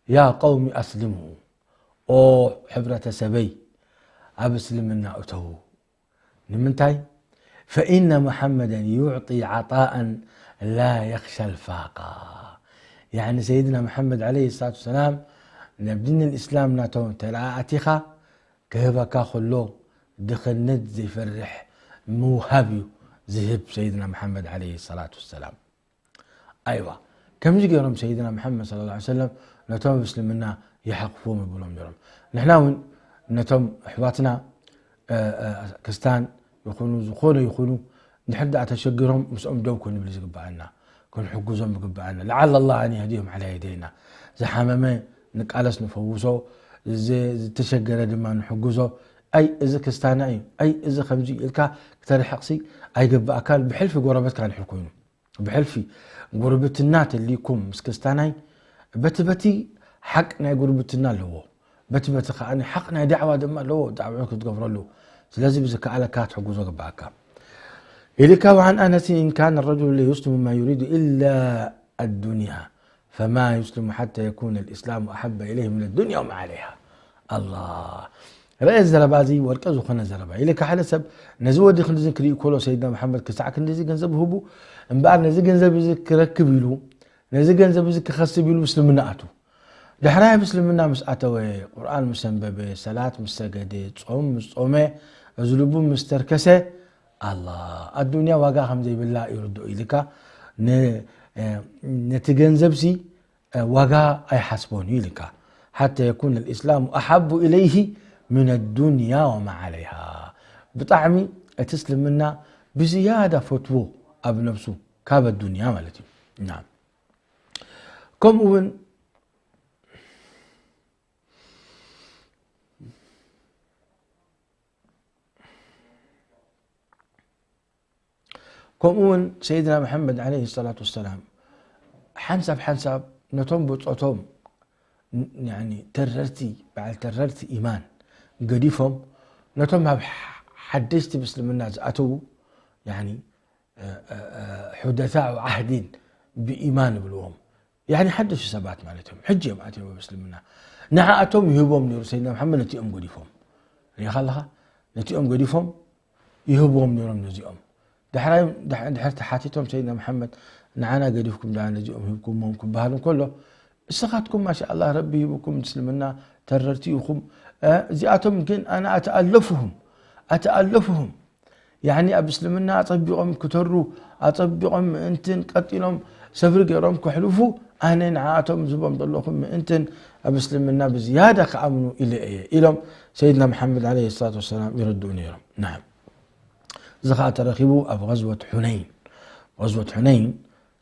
ያ ቀውሚ ኣስልሙ፣ ኦ ሕብረተሰበይ፣ ኣብ እስልምና እተዉ። ንምንታይ? ፈኢነ ሙሓመደን ዩዕጢ ዓጣኣን ላ የኽሻ ልፋቃ። ያዕኒ ሰይድና መሓመድ ዓለይሂ ሰላቱ ወሰላም ናብ ዲን ልእስላም ናቶም እንተ ደኣ ኣቲኻ ክህበካ ከሎ ድኽነት ዘይፈርሕ ምውሃብ እዩ ዝህብ ሰይድና መሓመድ ዓለይሂ ሰላቱ ወሰላም። ኣይዋ ከምዚ ገይሮም ሰይድና መሓመድ ሰለላሁ ዐለይሂ ወሰለም ነቶም ኣብ እስልምና ይሓቕፍዎም ይብሎም ነይሮም። ንሕና እውን ነቶም ኣሕዋትና እ፣ እ፣ ክስታን ይኹኑ ዝኾነ ይኹኑ እንድሕር ደኣ ተሸጊሮም ምስኦም ደው ክንብል ዝግብኣና ክንሕግዞም ይግብኣና። ለዓለ ላህ ኣን የህድዮም ዓላ የደይና። ዝሓመመ ንቃለስ ንፈውሶ፣ ዝ-፣ ዝተሸገረ ድማ ንሕግዞ። ኣይ እዚ ክስታና እዩ፣ ኣይ እዚ ከምዚ ኢልካ ክተርሕቕሲ ኣይግብኣካን። ብሕልፊ ጎረበትካ እንድሕር ኮይኑ ብሕልፊ ጉርብትና ተልይኩም ምስ ክስታናይ በቲ በቲ ሓቅ ናይ ጉርብትና ኣለዎ፣ በቲ በቲ ከኣ ሓቅ ናይ ዳዕዋ ድማ ኣለዎ፣ ዳዕዋ ክትገብረሉ። ስለዚ ብዝከኣለካ ክትሕግዞ ግብኣካ። ኢልካ وعن أنس إن كان الرجل ليسلم ما يريد إلا الدنيا فما يسلم حتى يكون الإسلام أحب إليه من الدنيا وما عليها። ኣላ ረአ ዘረባ እዚ ወርቂ ዝኾነ ዘረባ ኢልካ ሓደ ሰብ ነዚ ወዲ ክንድዚ ክርኢ ከሎ ሰይድና መሓመድ ክሳዕ ክንድዚ ገንዘብ ህቡ እምበኣር ነዚ ገንዘብ እዚ ክረክብ ኢሉ ነዚ ገንዘብ እዚ ክኸስብ ኢሉ ምስልምና ኣቱ። ዳሕራይ ኣብ እስልምና ምስ ኣተወ፣ ቁርኣን ምስ ኣንበበ፣ ሰላት ምስ ሰገደ፣ ጾም ምስ ጾመ፣ እዚ ልቡ ምስ ተርከሰ፣ ኣላ ኣዱንያ ዋጋ ከም ዘይብላ ይርድኦ ኢልካ ነ-፣ ነቲ ገንዘብሲ ዋጋ ኣይሓስቦን እዩ ኢልካ። ሓታ የኩነ ልእስላሙ ኣሓቡ ኢለይሂ ምን ኣዱንያ ወማ ዓለይሃ። ብጣዕሚ እቲ እስልምና ብዝያዳ ፈትዎ ኣብ ነብሱ ካብ ኣዱንያ ማለት እዩ። ናም። ከምኡ እውን ከምኡ እውን ሰይድና መሓመድ ዓለይሂ ሰላቱ ወሰላም ሓንሳብ ሓንሳብ ነቶም ብጾቶም ን-፣ ያኒ ተረርቲ፣ በዓል ተረርቲ ኢማን ገዲፎም ነቶም ኣብ ሓ-፣ ሓደሽቲ ምስልምና ዝኣተዉ ያኒ እ፣ እ፣ እ፣ ሑደታኡ ዓህዲን ብኢማን ይብልዎም። ያኒ ሓደሹ ሰባት ማለት እዮም። ሕጂ እዮም ኣትዮም ኣብ እስልምና። ንዓኣቶም ይህቦም ነይሩ ሰይድና መሓመድ ነቲኦም ገዲፎም። ሪኢኻ ኣለኻ? ነቲኦም ገዲፎም ይህብዎም ነይሮም ነዚኦም። ዳሕራይ ድሕ-፣ ድሕር ተሓቲቶም ሰይድና መሓመድ ንዓና ገዲፍኩም ደኣ ነዚኦም ሂብኩሞም ክበሃል እንከሎ፣ እስኻትኩም ማሻኣላህ ረቢ ሂብኩም እስልምና ተረርቲ ኢኹም። እ፣ እዚኣቶም ግን ኣነ ኣተኣለፉሁም፣ ኣተኣለፉሁም። ያኒ ኣብ እስልምና ኣጸቢቖም ክተሩ፣ ኣጸቢቖም ምእንትን ቀጢሎም ሰብሪ ገይሮም ከሕልፉ፣ ኣነ ንዓኣቶም ዝቦም ዘለኹም ምእንትን ኣብ እስልምና ብዝያዳ ክኣምኑ ኢለ እየ ኢሎም ሰይድና መሓመድ ዓለይሂ ሰላቱ ወሰላም ይርድኡ ነይሮም። ናም። እዚ ኸኣ ተረኺቡ ኣብ ገዝወት ሑነይን። ገዝወት ሑነይን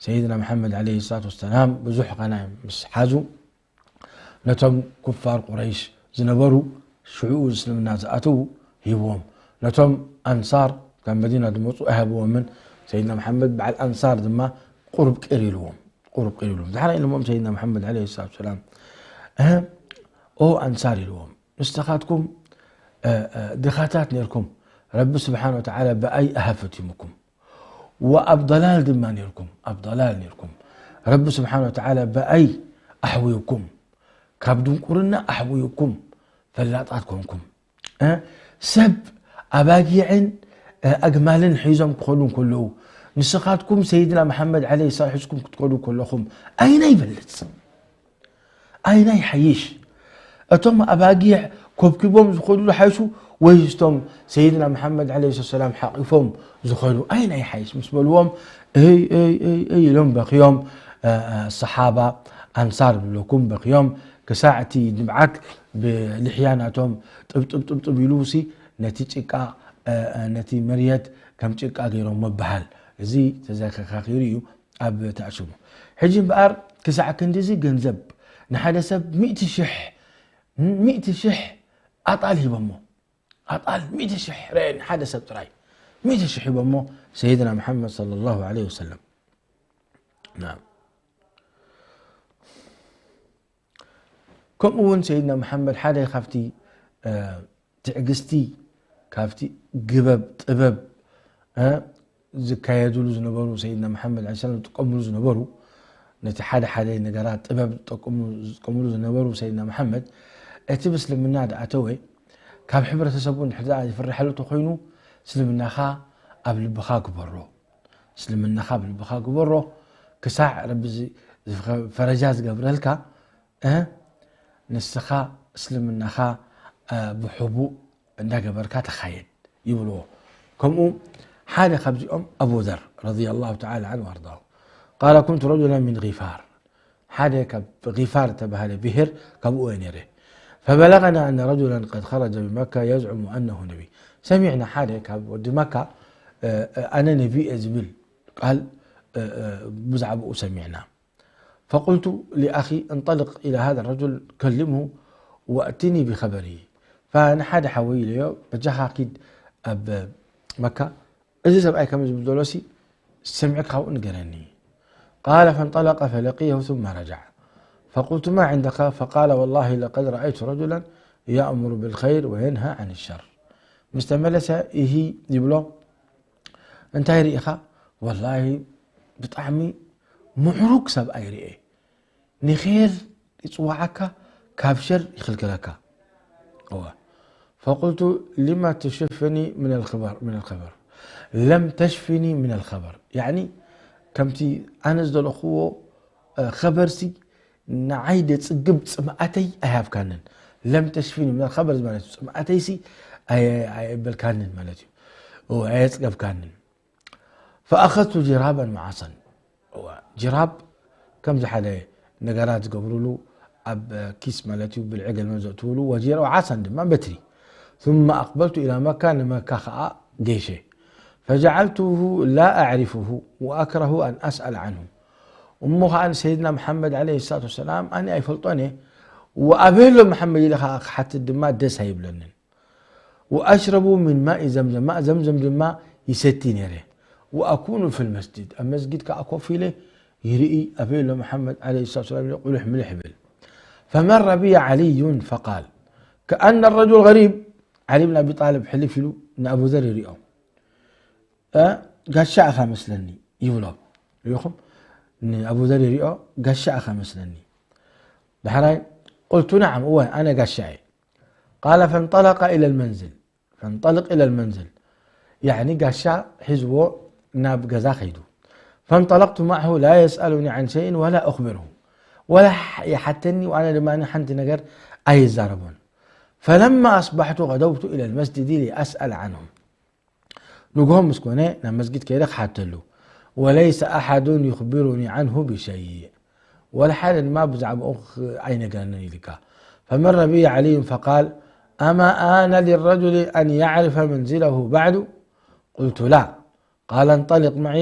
ሰይድና መሓመድ ዓለይሂ ሰላቱ ወሰላም ብዙሕ ቃና ምስ ሓዙ፣ ነቶም ኩፋር ቁረይሽ ዝነበሩ ሽዑኡ እስልምና ዝኣተዉ ሂብዎም። ነቶም ኣንሳር ካብ መዲና ዝመጹ ኣይሃብዎምን። ሰይድና መሓመድ በዓል ኣንሳር ድማ ቁሩብ ቅር ኢልዎም። ቁሩብ ቅር ኢልዎም። ድሓር ኢልዎም ሰይድና መሓመድ ዓለይሂ ሰላቱ ወሰላም፣ "እህ፣ ኦ ኣንሳር" ኢልዎም፣ "ንስኻትኩም፣ እ፣ እ፣ ድኻታት ነይርኩም። ረቢ ስብሓን ወተዓላ ብኣይ ኣሃ ፈቲሙኩም። ወኣብ ضላል ድማ ነይርኩም፣ ኣብ ضላል ነይርኩም። ረቢ ስብሓን ወተዓላ ብኣይ ኣሕውዩኩም፣ ካብ ድንቁርና ኣሕውዩኩም፣ ፈላጣት ኮንኩም። እ፣ ሰብ ኣባጊዕን፣ እ፣ ኣግማልን ሒዞም ክኸዱ እንከለዉ፣ ንስኻትኩም ሰይድና መሓመድ ዓለይሂ ሰላም ሒዝኩም ክትከዱ ከለኹም፣ ኣይና ይበልጽ?" ኣይና ይሓይሽ? እቶም ኣባጊዕ ኮብኪቦም ዝኸዱ ዝሓይሹ ወይስ እቶም ሰይድና መሓመድ ዓለይሂ ሰላም ሓቒፎም ዝኸዱ? ኣይና ይሓይሽ ምስ በልዎም፣ እይ፣ እይ፣ እይ፣ እይ ኢሎም በኽዮም። እ፣ እ፣ ሰሓባ ኣንሳር ዝብለኩም በኽዮም። ክሳዕ እቲ ንብዓት ብልሕያ ናቶም ጥብጥብ ጥብጥብ ኢሉ ሲ ነቲ ጭቃ፣ እ፣ እ፣ ነቲ መርየት ከም ጭቃ ገይሮም ምብሃል። እዚ ተዘካኺሩ እዩ። ኣብ ተኣሽሙ። ሕጂ እምበኣር ክሳዕ ክንድዚ ገንዘብ ንሓደ ሰብ ሚእቲ ሽሕ፣ ሚእቲ ሽሕ ኣጣል ሂቦሞ። ኣጣል ሚእቲ ሽሕ ረአ ንሓደ ሰብ ጥራይ። ሚእቲ ሽሕ ሂቦሞ ሰይድና መሓመድ ሰለላሁ ዐለይሂ ወሰለም። ናም። ከምኡ እውን ሰይድና መሓመድ ሓደ ካብቲ ትዕግስቲ፣ ካብቲ ግበብ ጥበብ ዝካየድሉ ዝነበሩ፣ ሰይድና መሓመድ ዐለይሂ ሰላም ዝጥቀምሉ ዝነበሩ፣ ነቲ ሓደ ሓደ ነገራት ጥበብ ዝጥቀምሉ ዝነበሩ ሰይድና መሓመድ፣ እቲ ምስልምና ዝኣተወ ካብ ሕብረተሰቡ እንድሕር ደኣ ይፍርሐሉ ተኮይኑ፣ እስልምናኻ ኣብ ልብኻ ግበሮ። እስልምናኻ ኣብ ልብኻ ግበሮ፣ ክሳዕ ረቢ ዝ-፣ ዝፈ-፣ ፈረጃ ዝገብረልካ፣ እ፣ ንስኻ እስልምናኻ፣ እ፣ ብሕቡእ እንዳገበርካ ተኻየድ ይብልዎ። ከምኡ ሓደ ካብዚኦም ኣቡ ዘር ረዲየላሁ ተዓላ ዐንሁ ወኣርዳሁ። ቃለ ኩንቱ ረጁላን ሚን ጊፋር። ሓደ ካብ ጊፋር ዝተባህለ ብሄር ካብኡ እየ ነይረ። ፈበለገና ኣነ ረጁላን ቀድ ኸረጀ ብመካ የዝዑሙ ኣነሁ ነቢ። ሰሚዕና ሓደ ካብ ወዲ መካ፣ እ፣ እ፣ ኣነ ነቢ እየ ዝብል ቃል፣ እ፣ እ፣ ብዛዕባኡ ሰሚዕና። ፈቁልቱ ሊኣኺ እንጠልቅ ኢላ ሃዛ ረጁል ከልምሁ ወእትኒ ቢኸበሪ። ንሓደ ሓወይ ኢለዮ፣ በጃኻ ኪድ ኣብ መካ፣ እዚ ሰብኣይ ከም ዝብል ዘሎሲ ሰሚዕካ ካብኡ ንገረኒ። ቃለ ፈንጠለቀ ፈለቅየሁ ثم ረጃዕ። ፈቁልቱ ማ ዕንደካ? ፈቃለ ወላሂ ለቀድ ረኣይቱ ረጁላን የእሙሩ ብልኸይር ወየንሃ ዐን ሸር። ምስ ተመለሰ፣ ኢሂ ይብሎ፣ እንታይ ርኢኻ? ወላሂ ብጣዕሚ ምዕሩግ ሰብኣይ ርኤ። ንኼር ይጽውዓካ፣ ካብ ሸር ይኽልክለካ። እወ። ፈቁልቱ ሊማ ተሽፍኒ ምን ኣልኽበር፣ ምን ኣልኸበር። ለም ተሽፍኒ ምን ኣልኸበር። ያዕኒ ከምቲ ኣነ ዝደለኽዎ፣ እ፣ ኸበርሲ ንዓይ ደጽግብ ጽምኣተይ ኣይሃብካንን። ለም ተሽፍኒ ምን ኣልኸበር ማለት እዩ። ጽምኣተይሲ ኣየ-፣ ኣየበልካንን ማለት እዩ። እወ፣ ኣየጽገብካንን። ፈኣኸዝቱ ጅራበን ወዓሰን። እዋ፣ ጅራብ ከምዚ ሓደ ነገራት ዝገብሩሉ ኣብ ኪስ ማለት እዩ፣ ብልዒ ገለ ዘእትውሉ፣ ወጅራ-፣ ወዓሰን ድማ በትሪ። ثم ኣቅበልቱ ኢላ መካ፣ ንመካ ኸዓ ገይሸ። ፈጀዓልቱሁ ላ ኣዕሪፉሁ ወኣክረሁ ኣን ኣስኣል ዓንሁ። እሞ ኸዓ ንሰይድና መሓመድ ዓለይሂ ሰላቱ ወሰላም ኣነ ኣይፈልጦን እየ፣ ወኣበይ ኣሎ መሓመድ ኢለ ኸዓ ክሓትት ድማ ደስ ኣይብለንን። ወኣሽረቡ ሚን ማኢ ዘምዘም፣ ማእ ዘምዘም ድማ ይሰቲ ነይረ። ወኣኩኑ ፊል መስጅድ፣ ኣብ መስጊድ ከኣ ኮፍ ኢለ ይርኢ፣ ኣበይ ኣሎ መሓመድ ዓለይሂ ሰላቱ ወሰላም ኢለ ቁልሕ ምልሕ ይብል። ፈመረ ብየ ዓልዩን ፈቃል፣ ከኣነ ረጁል ገሪብ፣ ዓሊ ብን ኣቢ ጣልብ ሕልፍ ኢሉ ንኣቡ ዘር ይሪኦ። እ፣ ጋሻ ኢኻ መስለኒ ይብሎ። ርኢኹም? ንኣቡ ዘር ይሪኦ፣ ጋሻ ኢኻ መስለኒ። ዳሕራይ፣ ቁልቱ ነዓም፣ እወ፣ ኣነ ጋሻ እየ። ቃለ ፈንጠለቀ ኢለል መንዝል፣ ፈንጠልቅ ኢለል መንዝል፣ ያዕኒ ጋሻ ሒዝዎ ናብ ገዛ ከይዱ። ፈንጠለቅቱ ማዕሁ ላ የስኣሉኒ ዓን ሸይን ወላ ኡኽቢርሁ፣ ወላ ይሓተኒ፣ ወኣነ ድማ ሓንቲ ነገር ኣይዛረቦን። ፈለማ ኣስባሕቱ ገደውቱ ኢለል መስጅዲ ሊኣስኣል ዓንሁም። ንግሆ ምስ ኮነ ናብ መስጊድ ከይደ ክሓተሉ። ወለይሰ ኣሓዱን ዩኽቢሩኒ ዓንሁ ብሸይእ። ወላ ሓደ ድማ ብዛዕባኡ ኽ-፣ ኣይነገረንን ኢልካ። ፈመረ ብየ ዓልዩን ፈቃል፣ ኣማ ኣነ ሊረጁሊ ኣን የዕሪፈ መንዚለሁ ባዕዱ? ቁልቱ ላ። ቃለ እንጠሊቅ መዒ።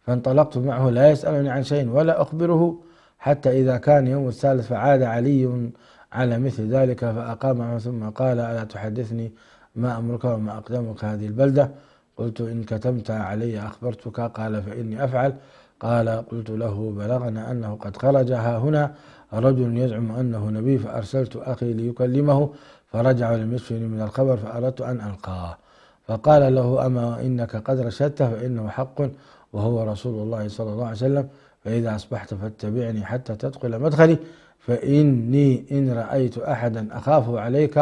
فانطلقت معه لا يسألني عن شيء ولا أخبره، حتى إذا كان يوم الثالث فعاد علي على مثل ذلك فأقام معه ثم قال: ألا تحدثني ما أمرك وما أقدمك هذه البلدة؟ قلت: إن كتمت علي أخبرتك. قال: فإني أفعل. قال: قلت له: بلغنا أنه قد خرج ها هنا رجل يزعم أنه نبي، فأرسلت أخي ليكلمه، فرجع ولم يشفني من الخبر، فأردت أن ألقاه. فقال له: أما إنك قد رشدت، فإنه حق، وهو رسول الله صلى الله عليه وسلم، فإذا أصبحت فاتبعني حتى تدخل مدخلي، فإني إن رأيت أحدا أخاف عليك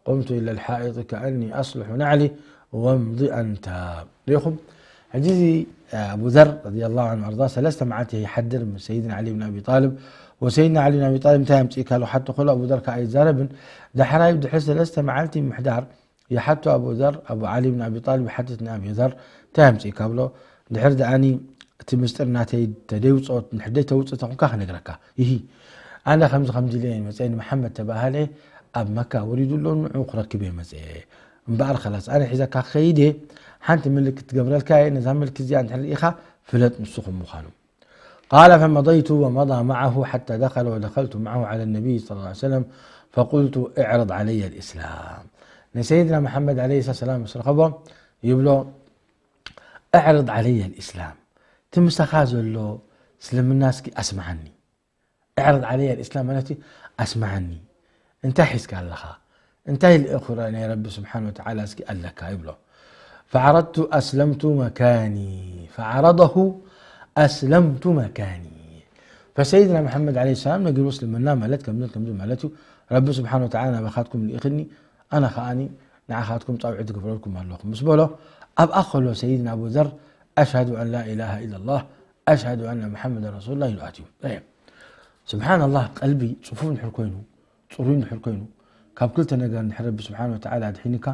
قمت إلى الحائط كأني أصلح نعلي وامض أنت. ርኢኹም? ሕጂ እዚ ኣቡ ዘር ረዲየላሁ ዐንሁ ወኣርዳ ሰለስተ መዓልቲ ይሓድር ምስ ሰይድና ዓሊ ብን ኣቢ ጣልብ። ወሰይድና ዓሊ ብን ኣቢ ጣልብ እንታይ ኣምፅእካ ኢሉ ሓቶ ከሎ ኣቡ ዘር ከዓ ኣይዛረብን። ዳሕራይ ድሕሪ ሰለስተ መዓልቲ ምሕዳር ይሓቶ ኣቡ ዘር፣ ኣቡ ዓሊ ብን ኣቢ ጣልብ ይሓትት ንኣቡ ዘር፣ እንታይ ኣምፅእካ ብሎ። ድሕሪ ደኣኒ እቲ ምስጢር ናተይ ተደይውፅኦ፣ እንድሕር ደይተውፅእ ተኾንካ ክነግረካ። ይሂ፣ ኣነ ከምዚ ከምዚ ኢለ እየ መፅአ፣ ንመሓመድ ተባሃለ ኣብ መካ ወሪዱ ኣሎ፣ ንዑ ክረክብ እየ መፅአ። እምበኣር ኸላስ ኣነ ሒዘካ ክኸይድ እየ፣ ሓንቲ ምልክት ትገብረልካ እየ፣ ነዛ ምልክት እዚኣ እንድሕር ርኢኻ ፍለጥ ንሱ ከም ምዃኑ። قال فمضيت ومضى معه حتى دخل ودخلت معه على النبي صلى الله عليه وسلم فقلت: اعرض علي الإسلام. ንሰይድና መሓመድ ዓለይሂ ሰላም ምስ ረኸቦ ይብሎ: اعرض علي الإسلام، እቲ ምሳኻ ዘሎ እስልምና እስኪ ኣስምዓኒ። اعرض علي الإسلام ማለት እዩ፣ ኣስምዓኒ። እንታይ ሒዝካ ኣለኻ? እንታይ ልእኹ ናይ ረቢ ስብሓን ወተዓላ እስኪ ኣለካ? ይብሎ። ፈዓረድቱ ኣስለምቱ መካኒ፣ ፈዓረደሁ ኣስለምቱ መካኒ። ፈሰይድና መሓመድ ዓለይሂ ሰላም ነጊሩ እስልምና ማለት ከምዚ ከምዚ ማለት እዩ። ረቢ ስብሓን ወተዓላ ናባኻትኩም ልኢኽኒ፣ ኣነ ኸኣኒ ንዓኻትኩም ጻውዒት ዝገብረልኩም ኣለኹ ምስ በሎ፣ ኣብኣ ከሎ ሰይድና ኣቡ ዘር ኣሽሃዱ ኣን ላ ኢላሃ ኢላላህ ኣሽሃዱ ኣነ መሓመድ ረሱሉላህ ኢሉ ኣትዩ። ስብሓንላህ፣ ቀልቢ ጽፉፍ እንድሕር ኮይኑ፣ ጽሩይ እንድሕር ኮይኑ፣ ካብ ክልተ ነገር እንድሕር ረቢ ስብሓን ወተዓላ ኣድሒንካ፣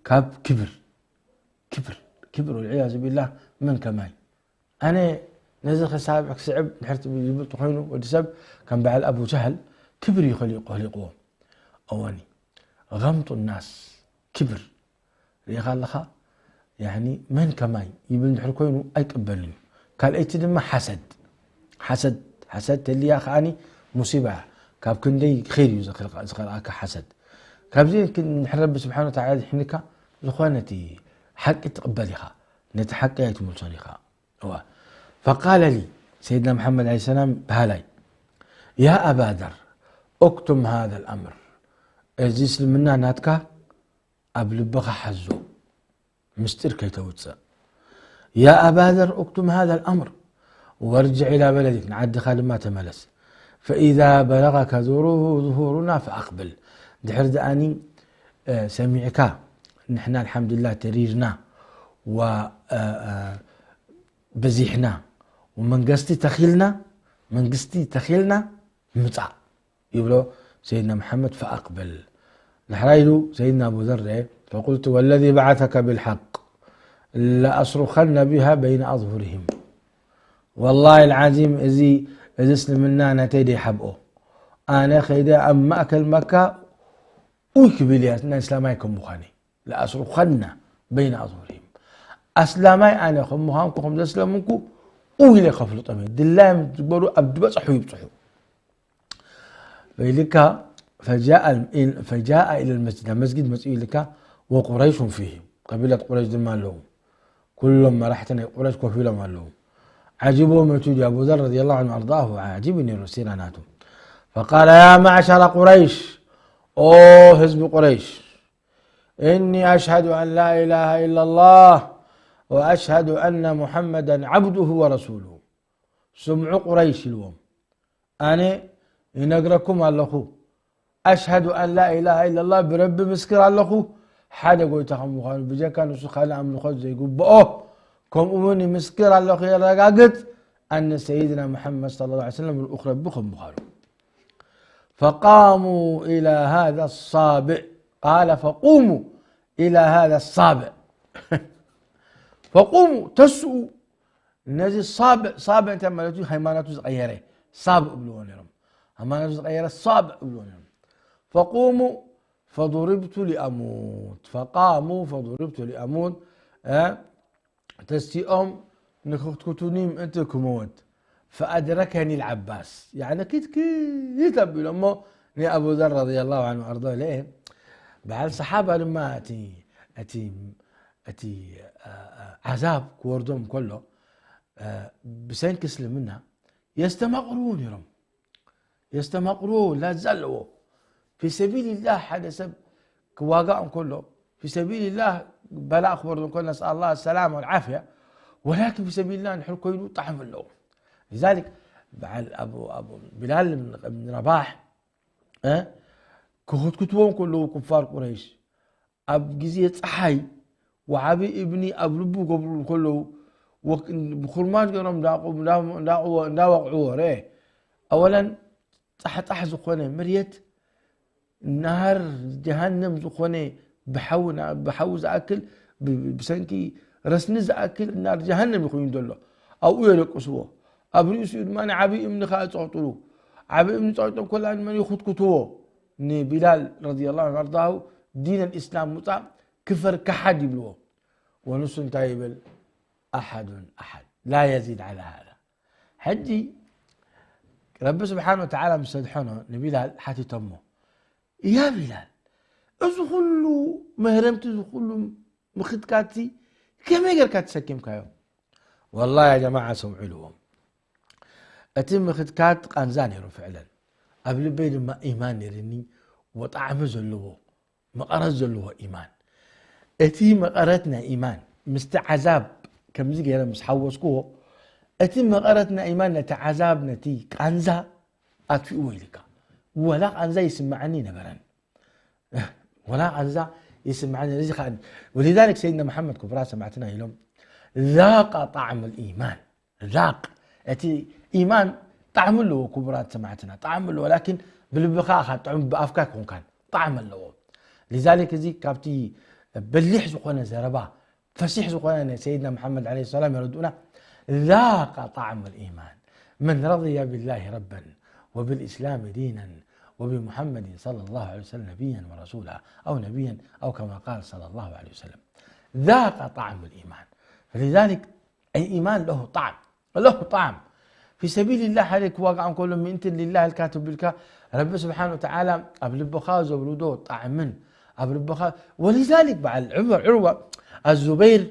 ካብ ክብር፣ ክብር፣ ክብር ወልዕያዙ ቢላህ፣ መን ከማይ? ኣነ ነዚ ክሳብ ክስዕብ እንድሕር ዝብል ተኾይኑ፣ ወዲ ሰብ ከም በዓል ኣቡ ጀህል ክብር እዩ ኸሊቑ-፣ ኸሊቕዎ። እወኒ፣ غمط الناس ክብር ርኢኻ ኣለኻ? ያኒ መን ከማይ ይብል እንድሕር ኮይኑ ኣይቅበልን እዩ። ካልኣይቲ ድማ ሓሰድ። ሓሰድ፣ ሓሰድ ተልያ ከኣኒ ሙሲባ እያ። ካብ ክንደይ ኸይር እዩ ዝኸልቃ-፣ ዝኸልኣካ ሓሰድ። ካብዚ ግን እንድሕር ረቢ ስብሓን ወተዓላ ድሒንካ፣ ዝኾነ እቲ ሓቂ ትቕበል ኢኻ። ነቲ ሓቂ ኣይትመልሶን ኢኻ። እዋ። ፈቃለ ሊ፣ ሰይድና መሓመድ ዓለይሂ ሰላም በሃላይ፣ ያ ኣባ ዘር፣ እክቱም ሃዘ ልኣምር፣ እዚ እስልምና ናትካ ኣብ ልብኻ ሓዞ፣ ምስጢር ከይተውፅእ። ያ ኣባ ዘር፣ እክቱም ሃዘ ልኣምር፣ ወርጅዕ ኢላ በለዲክ፣ ንዓድኻ ድማ ተመለስ። ፈኢዛ በለገከ ዙሩሁ ዙሁሩና ፈኣቅብል። ድሕር ደኣኒ፣ እ፣ ሰሚዕካ፣ ንሕና ኣልሓምዱሊላህ ተሪርና፣ ወ-፣ እ፣ እ፣ በዚሕና፣ ወመንግስቲ ተኺልና፣ መንግስቲ ተኺልና ምጻእ ይብሎ ሰይድና መሓመድ፣ ፈኣቅብል። ዳሕራይ ኢሉ ሰይድና ኣቡ ዘር፣ ፈቁልቱ ወለዚ በዓሰከ ብልሓቅ ለኣስሩኸነ ቢሃ በይነ ኣዝሁርህም። ወላሂ ልዓዚም፣ እዚ፣ እዚ እስልምና ናተይ ደይሓብኦ። ኣነ ከይደ ኣብ ማእከል መካ ኡይ ክብል እያ፣ ናይ እስላማይ ከም ምዃነይ። ለኣስሩኸና በይነ ኣዝሁሪሂም። ኣስላማይ ኣነ ከም ምዃንኩ፣ ከም ዘስለምኩ ኡይ ኢለ ከፍልጦም እየ። ድላዮም ዝግበሩ ኣብ ዝበጽሑ ይብጽሑ። ኢልካ፣ ፈጃአ ኢል-፣ ፈጃአ ኢለ ልመስጅድ፣ ናብ መስጊድ መጺኡ ኢልካ፣ ወቁረይሹን ፊሂም፣ ቀቢለት ቁረይሽ ድማ ኣለዉ። ኩሎም መራሕቲ ናይ ቁረይሽ ኮፍ ኢሎም ኣለዉ። ዓጂብዎም መቱ ድዩ? ኣቡ ዘር ረዲየላሁ ዐንሁ ወኣርዳሁ ዓጂቡ ነይሩ ሲራ ናቱ። ፈቃለ፣ ያ መዕሸረ ቁረይሽ፣ ኦ ህዝቢ ቁረይሽ፣ እኒ ኣሽሀዱ ኣን ላ ኢላሃ ኢላላህ ወኣሽሀዱ ኣነ ሙሐመደን ዐብዱሁ ወረሱሉሁ። ስምዑ ቁረይሽ ኢልዎም። ኣነ ይነግረኩም ኣለኹ፣ ኣሽሀዱ ኣን ላ ኢላሃ ኢላላህ፣ ብረቢ ምስክር ኣለኹ፣ ሓደ ጎይታ ከም ምዃኑ፣ ብጀካ ንሱ ካልእ ኣምልኾት ዘይግብኦ፣ ከምኡ እውን ይምስክር ኣለኹ፣ የረጋግጽ፣ ኣነ ሰይድና መሓመድ ሰለላሁ ዐለይሂ ወሰለም ልኡኽ ረቢ ከም ምዃኑ። ፈቃሙ ኢላ ሃዛ ሳብዕ፣ ቃለ ፈቁሙ ኢላ ሃዛ ሳብዕ። ፈቁሙ፣ ተስኡ፣ ነዚ ሳብዕ፣ ሳብዕ እንታይ ማለት እዩ? ሃይማኖቱ ዝቐየረ ሳብዕ እብልዎ ነይሮም። ሃይማኖቱ ዝቐየረ ሳብዕ እብልዎ ነይሮም። ፈቁሙ ፈضربت لأموت። ፈቃሙ ፈضربت لأموت። እ፣ ተሲኦም ንክትኩቱኒ ምእንቲ ክመወት። ፈኣድረከኒ ልዓባስ። ያዕኒ ኪት ኪት ኣቢሎ እሞ ንኣቡ ዘር ረዲየላሁ ዐንሁ ኣርዶ ኢለ እየ። በዓል ሰሓባ ድማ እቲ፣ እቲ፣ እቲ፣ እ፣ እ፣ ዓዛብ ክወርዶም ከሎ፣ እ፣ ብሰንኪ እስልምና የስተማቕርዎ ነይሮም። የስተማቕርዎ ላዛ ኣለዎ። ፊ ሰቢልላህ ሓደ ሰብ ክዋጋእ እንከሎ፣ ፊ ሰቢልላህ በላእ ክወርዶ እንከሎ፣ ነስኣል ላህ ሰላም ወልዓፍያ፣ ወላኪን ፊ ሰቢልላህ እንድሕር ኮይኑ ጣዕሚ ኣለዎ። ሊዛሊክ በዓል ኣቡ፣ ኣቡ ቢላል እብን ረባሕ፣ እ፣ ክኽትክትዎ እንከለዉ ኩፋር ቁረይሽ፣ ኣብ ግዜ ጸሓይ ወዓቢ እምኒ ኣብ ልቡ ገብሩ እንከለዉ፣ ወክ-፣ ብኹርማጅ ገይሮም እንዳቑ-፣ እንዳ-፣ እንዳቑዎ-፣ እንዳወቕዕዎ ረኤ። ኣወለን ጻሕጻሕ ዝኾነ መሬት፣ ናር ጀሃነም ዝኾነ ብሓዊ ና-፣ ብሓዊ ዝኣክል፣ ብ-፣ ብ-፣ ብሰንኪ ረስኒ ዝኣክል ናር ጀሃነም እዩ ኮይኑ ዘሎ። ኣብኡ የደቅስዎ። ኣብ ርእሲኡ ድማ ዓቢ እምኒ ከኣ ይጸቕጥሉ። ዓቢ እምኒ ጸቒጦም ከለኣ ድማ ይኹትኩትዎ። ንቢላል ረዲየላሁ ዐንሁ ወኣርዳሁ ዲን ኣልኢስላም ምጻእ ክፈር ከሓድ ይብልዎ። ወንሱ እንታይ ይብል? ኣሓዱን ኣሓድ ላ የዚድ ዐላ ሃዛ። ሕጂ ረቢ ስብሓን ወተዓላ ምስ ኣድሐኖ ንቢላል ሓቲቶሞ፣ ያ ቢላል፣ እዚ ኩሉ መህረምቲ፣ እዚ ኩሉ ምኽትካትሲ ከመይ ጌርካ ተሰኪምካዮ? ወላሂ ያ ጀማዓ ሰምዑ ኢልዎም። እቲ ምኽትካት ቃንዛ ነይሩ ፍዕለን። ኣብ ልበይ ድማ ኢማን ነይርኒ፣ ወጣዕሚ ዘለዎ መቐረት ዘለዎ ኢማን። እቲ መቐረት ናይ ኢማን ምስቲ ዓዛብ ከምዚ ገይረ ምስ ሓወስክዎ፣ እቲ መቐረት ናይ ኢማን ነቲ ዓዛብ፣ ነቲ ቃንዛ ኣጥፊእዎ ኢልካ። ወላ ቃንዛ ይስምዓኒ ነበረን። ወላ ቃንዛ ይስምዓኒ። እዚ ከኣ ወሊዛሊክ ሰይድና መሓመድ ክቡራት ሰማዕትና ኢሎም ذاق طعم الإيمان. ذاق እቲ ኢማን ጣዕሚ ኣለዎ ክቡራት ሰማዕትና፣ ጣዕሚ ኣለዎ። ላኪን ብልብኻ ኢኻ ጥዑም፣ ብኣፍካ ኣይኮንካን፣ ጣዕሚ ኣለዎ። ሊዛሊክ እዚ ካብቲ በሊሕ ዝኾነ ዘረባ፣ ፈሲሕ ዝኾነ ናይ ሰይድና መሓመድ ዓለይሂ ሰላም የረድኡና። ذاق طعم الإيمان من رضي بالله ربا وبالإسلام دينا وبمحمد صلى الله عليه وسلم نبيا ورسولا أو نبيا أو كما قال صلى الله عليه وسلم. ذاق طعم الإيمان. فلذلك الإيمان له طعم، له طعم. في سبيل الله عليك واقع كل من أنت لله الكاتب بالك. رب سبحانه وتعالى قبل بخاز وبلودو طعمن قبل بخاز. ولذلك بعد عمر عروة الزبير،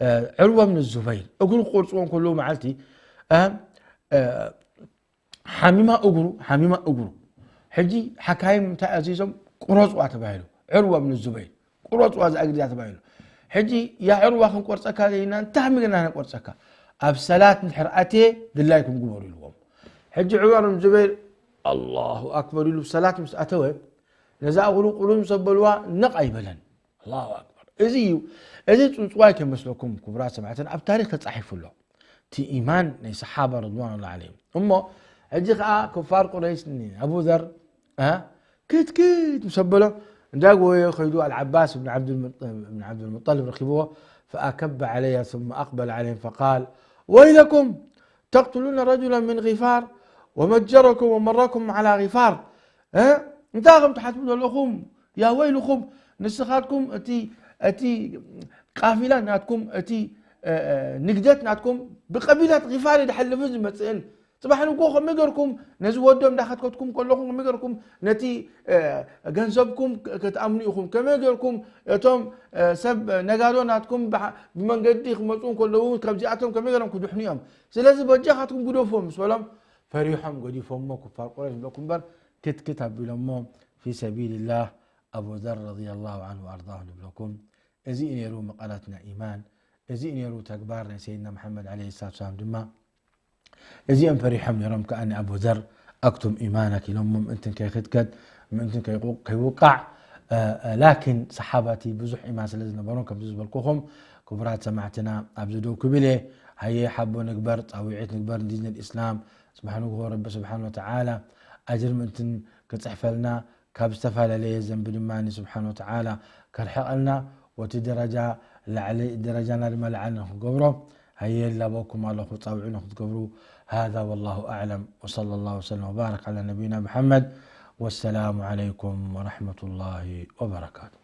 آه، عروة من الزبير أقول قرصون كله معلتي. آه، آه، ሓሚማ እግሩ፣ ሓሚማ እግሩ። ሕጂ ሓካይም እንታይ ኣዚዞም? ቁረጽዋ ተባሂሉ። ዕርዋ ብን ዙበይር፣ ቁረጽዋ እዛ እግሪ እዚኣ ተባሂሉ። ሕጂ ያ ዕርዋ ክንቆርጸካ ዘይና፣ እንታይ ሓሚገና ነቆርጸካ? ኣብ ሰላት እንድሕር ኣትየ ድላይኩም ግበሩ ኢልዎም። ሕጂ ዕመር ብን ዙበይር ኣላሁ ኣክበር ኢሉ ሰላት ምስ ኣተወ፣ ነዛ እግሩ ቁሩብ ምስ ኣበልዋ ነቕ ኣይበለን። ኣላሁ ኣክበር። እዚ እዩ፣ እዚ ጽውጽዋይ ከመስለኩም ክቡራት ሰማዕትን ኣብ ታሪኽ ተጻሒፉ ኣሎ። እቲ ኢማን ናይ ሰሓባ ረድዋኑላህ ዓለይሂም። እሞ ሕጂ ከኣ ኩፋር ቁረይሽ ንኣቡ ዘር፣ እ፣ ክትክት ምስ ኣበሎ፣ እንዳጎየ ከይዱ ኣልዓባስ ብን ዓብዱል-፣ ብን ዓብዱልሙጠልብ ረኺብዎ። فأكب علي ثم أقبل عليهم فقال: ويلكم تقتلون رجلا من غفار ومجركم ومركم على غفار. እ፣ እንታይ ከም ትሓስቡ ዘለኹም? ያ ወይልኹም፣ ንስኻትኩም እቲ፣ እቲ ቃፊላ ናትኩም፣ እቲ፣ እ፣ እ፣ ንግደት ናትኩም ብቀቢላት ጊፋር እዩ ድሓልፍን ዝመጽእን። ጽባሕ ንግሆ ከመይ ገርኩም ነዚ ወዶም እንዳኸትከትኩም ከለኹም ከመይ ገርኩም ነቲ፣ እ፣ ገንዘብኩም ክ-፣ ክትኣምኑ ኢኹም? ከመይ ገርኩም እቶም፣ እ፣ ሰብ ነጋዶ ናትኩም ብሓ-፣ ብመንገዲ ክመጹ ከለዉ ካብዚኣቶም ከመይ ገሮም ክድሕኑ እዮም? ስለዚ በጃኻትኩም ግደፎም ምስ በሎም ፈሪሖም ገዲፎሞ ኩፋር ቁረይሽ ብለኩም እምበር ክትክት ኣቢሎሞ ፊ ሰቢልላህ ኣቡ ዘር ረዲየላሁ ዐንሁ ወኣርዳሁ ንብለኩም። እዚ እዩ ነይሩ መቐረት ናይ ኢማን፣ እዚ እዩ ነይሩ ተግባር ናይ ሰይድና መሓመድ ዓለይሂ ሰላቱ ወሰላም ድማ። እዚኦም ፈሪሖም ነይሮም ከኣ ንኣቡ ዘር ኣክቱም ኢማነክ ኢሎሞ ምእንትን ከይክትከት፣ ምእንትን ከይቁ-፣ ከይውቃዕ። እ፣ እ፣ ላኪን ሰሓባቲ ብዙሕ ኢማን ስለ ዝነበሮም ከምዚ ዝበልኩኹም ክቡራት ሰማዕትና ኣብዚ ደው ክብል እየ። ሃየ ሓቦ ንግበር፣ ጻውዒት ንግበር ንዲን ልእስላም። ጽባሕ ንግሆ ረቢ ስብሓን ወተዓላ ኣጅር ምእንትን ክጽሕፈልና ካብ ዝተፈላለየ ዘንቢ ድማ ስብሓን ወተዓላ ከርሕቐልና፣ ወቲ ደረጃ ላዕሊ፣ ደረጃና ድማ ላዕሊ ንክገብሮ ሃየ ላበኩም ኣለኹ ጻውዒ ንክትገብሩ። هذا والله أعلم وصلى الله وسلم وبارك على نبينا محمد والسلام عليكم ورحمة الله وبركاته.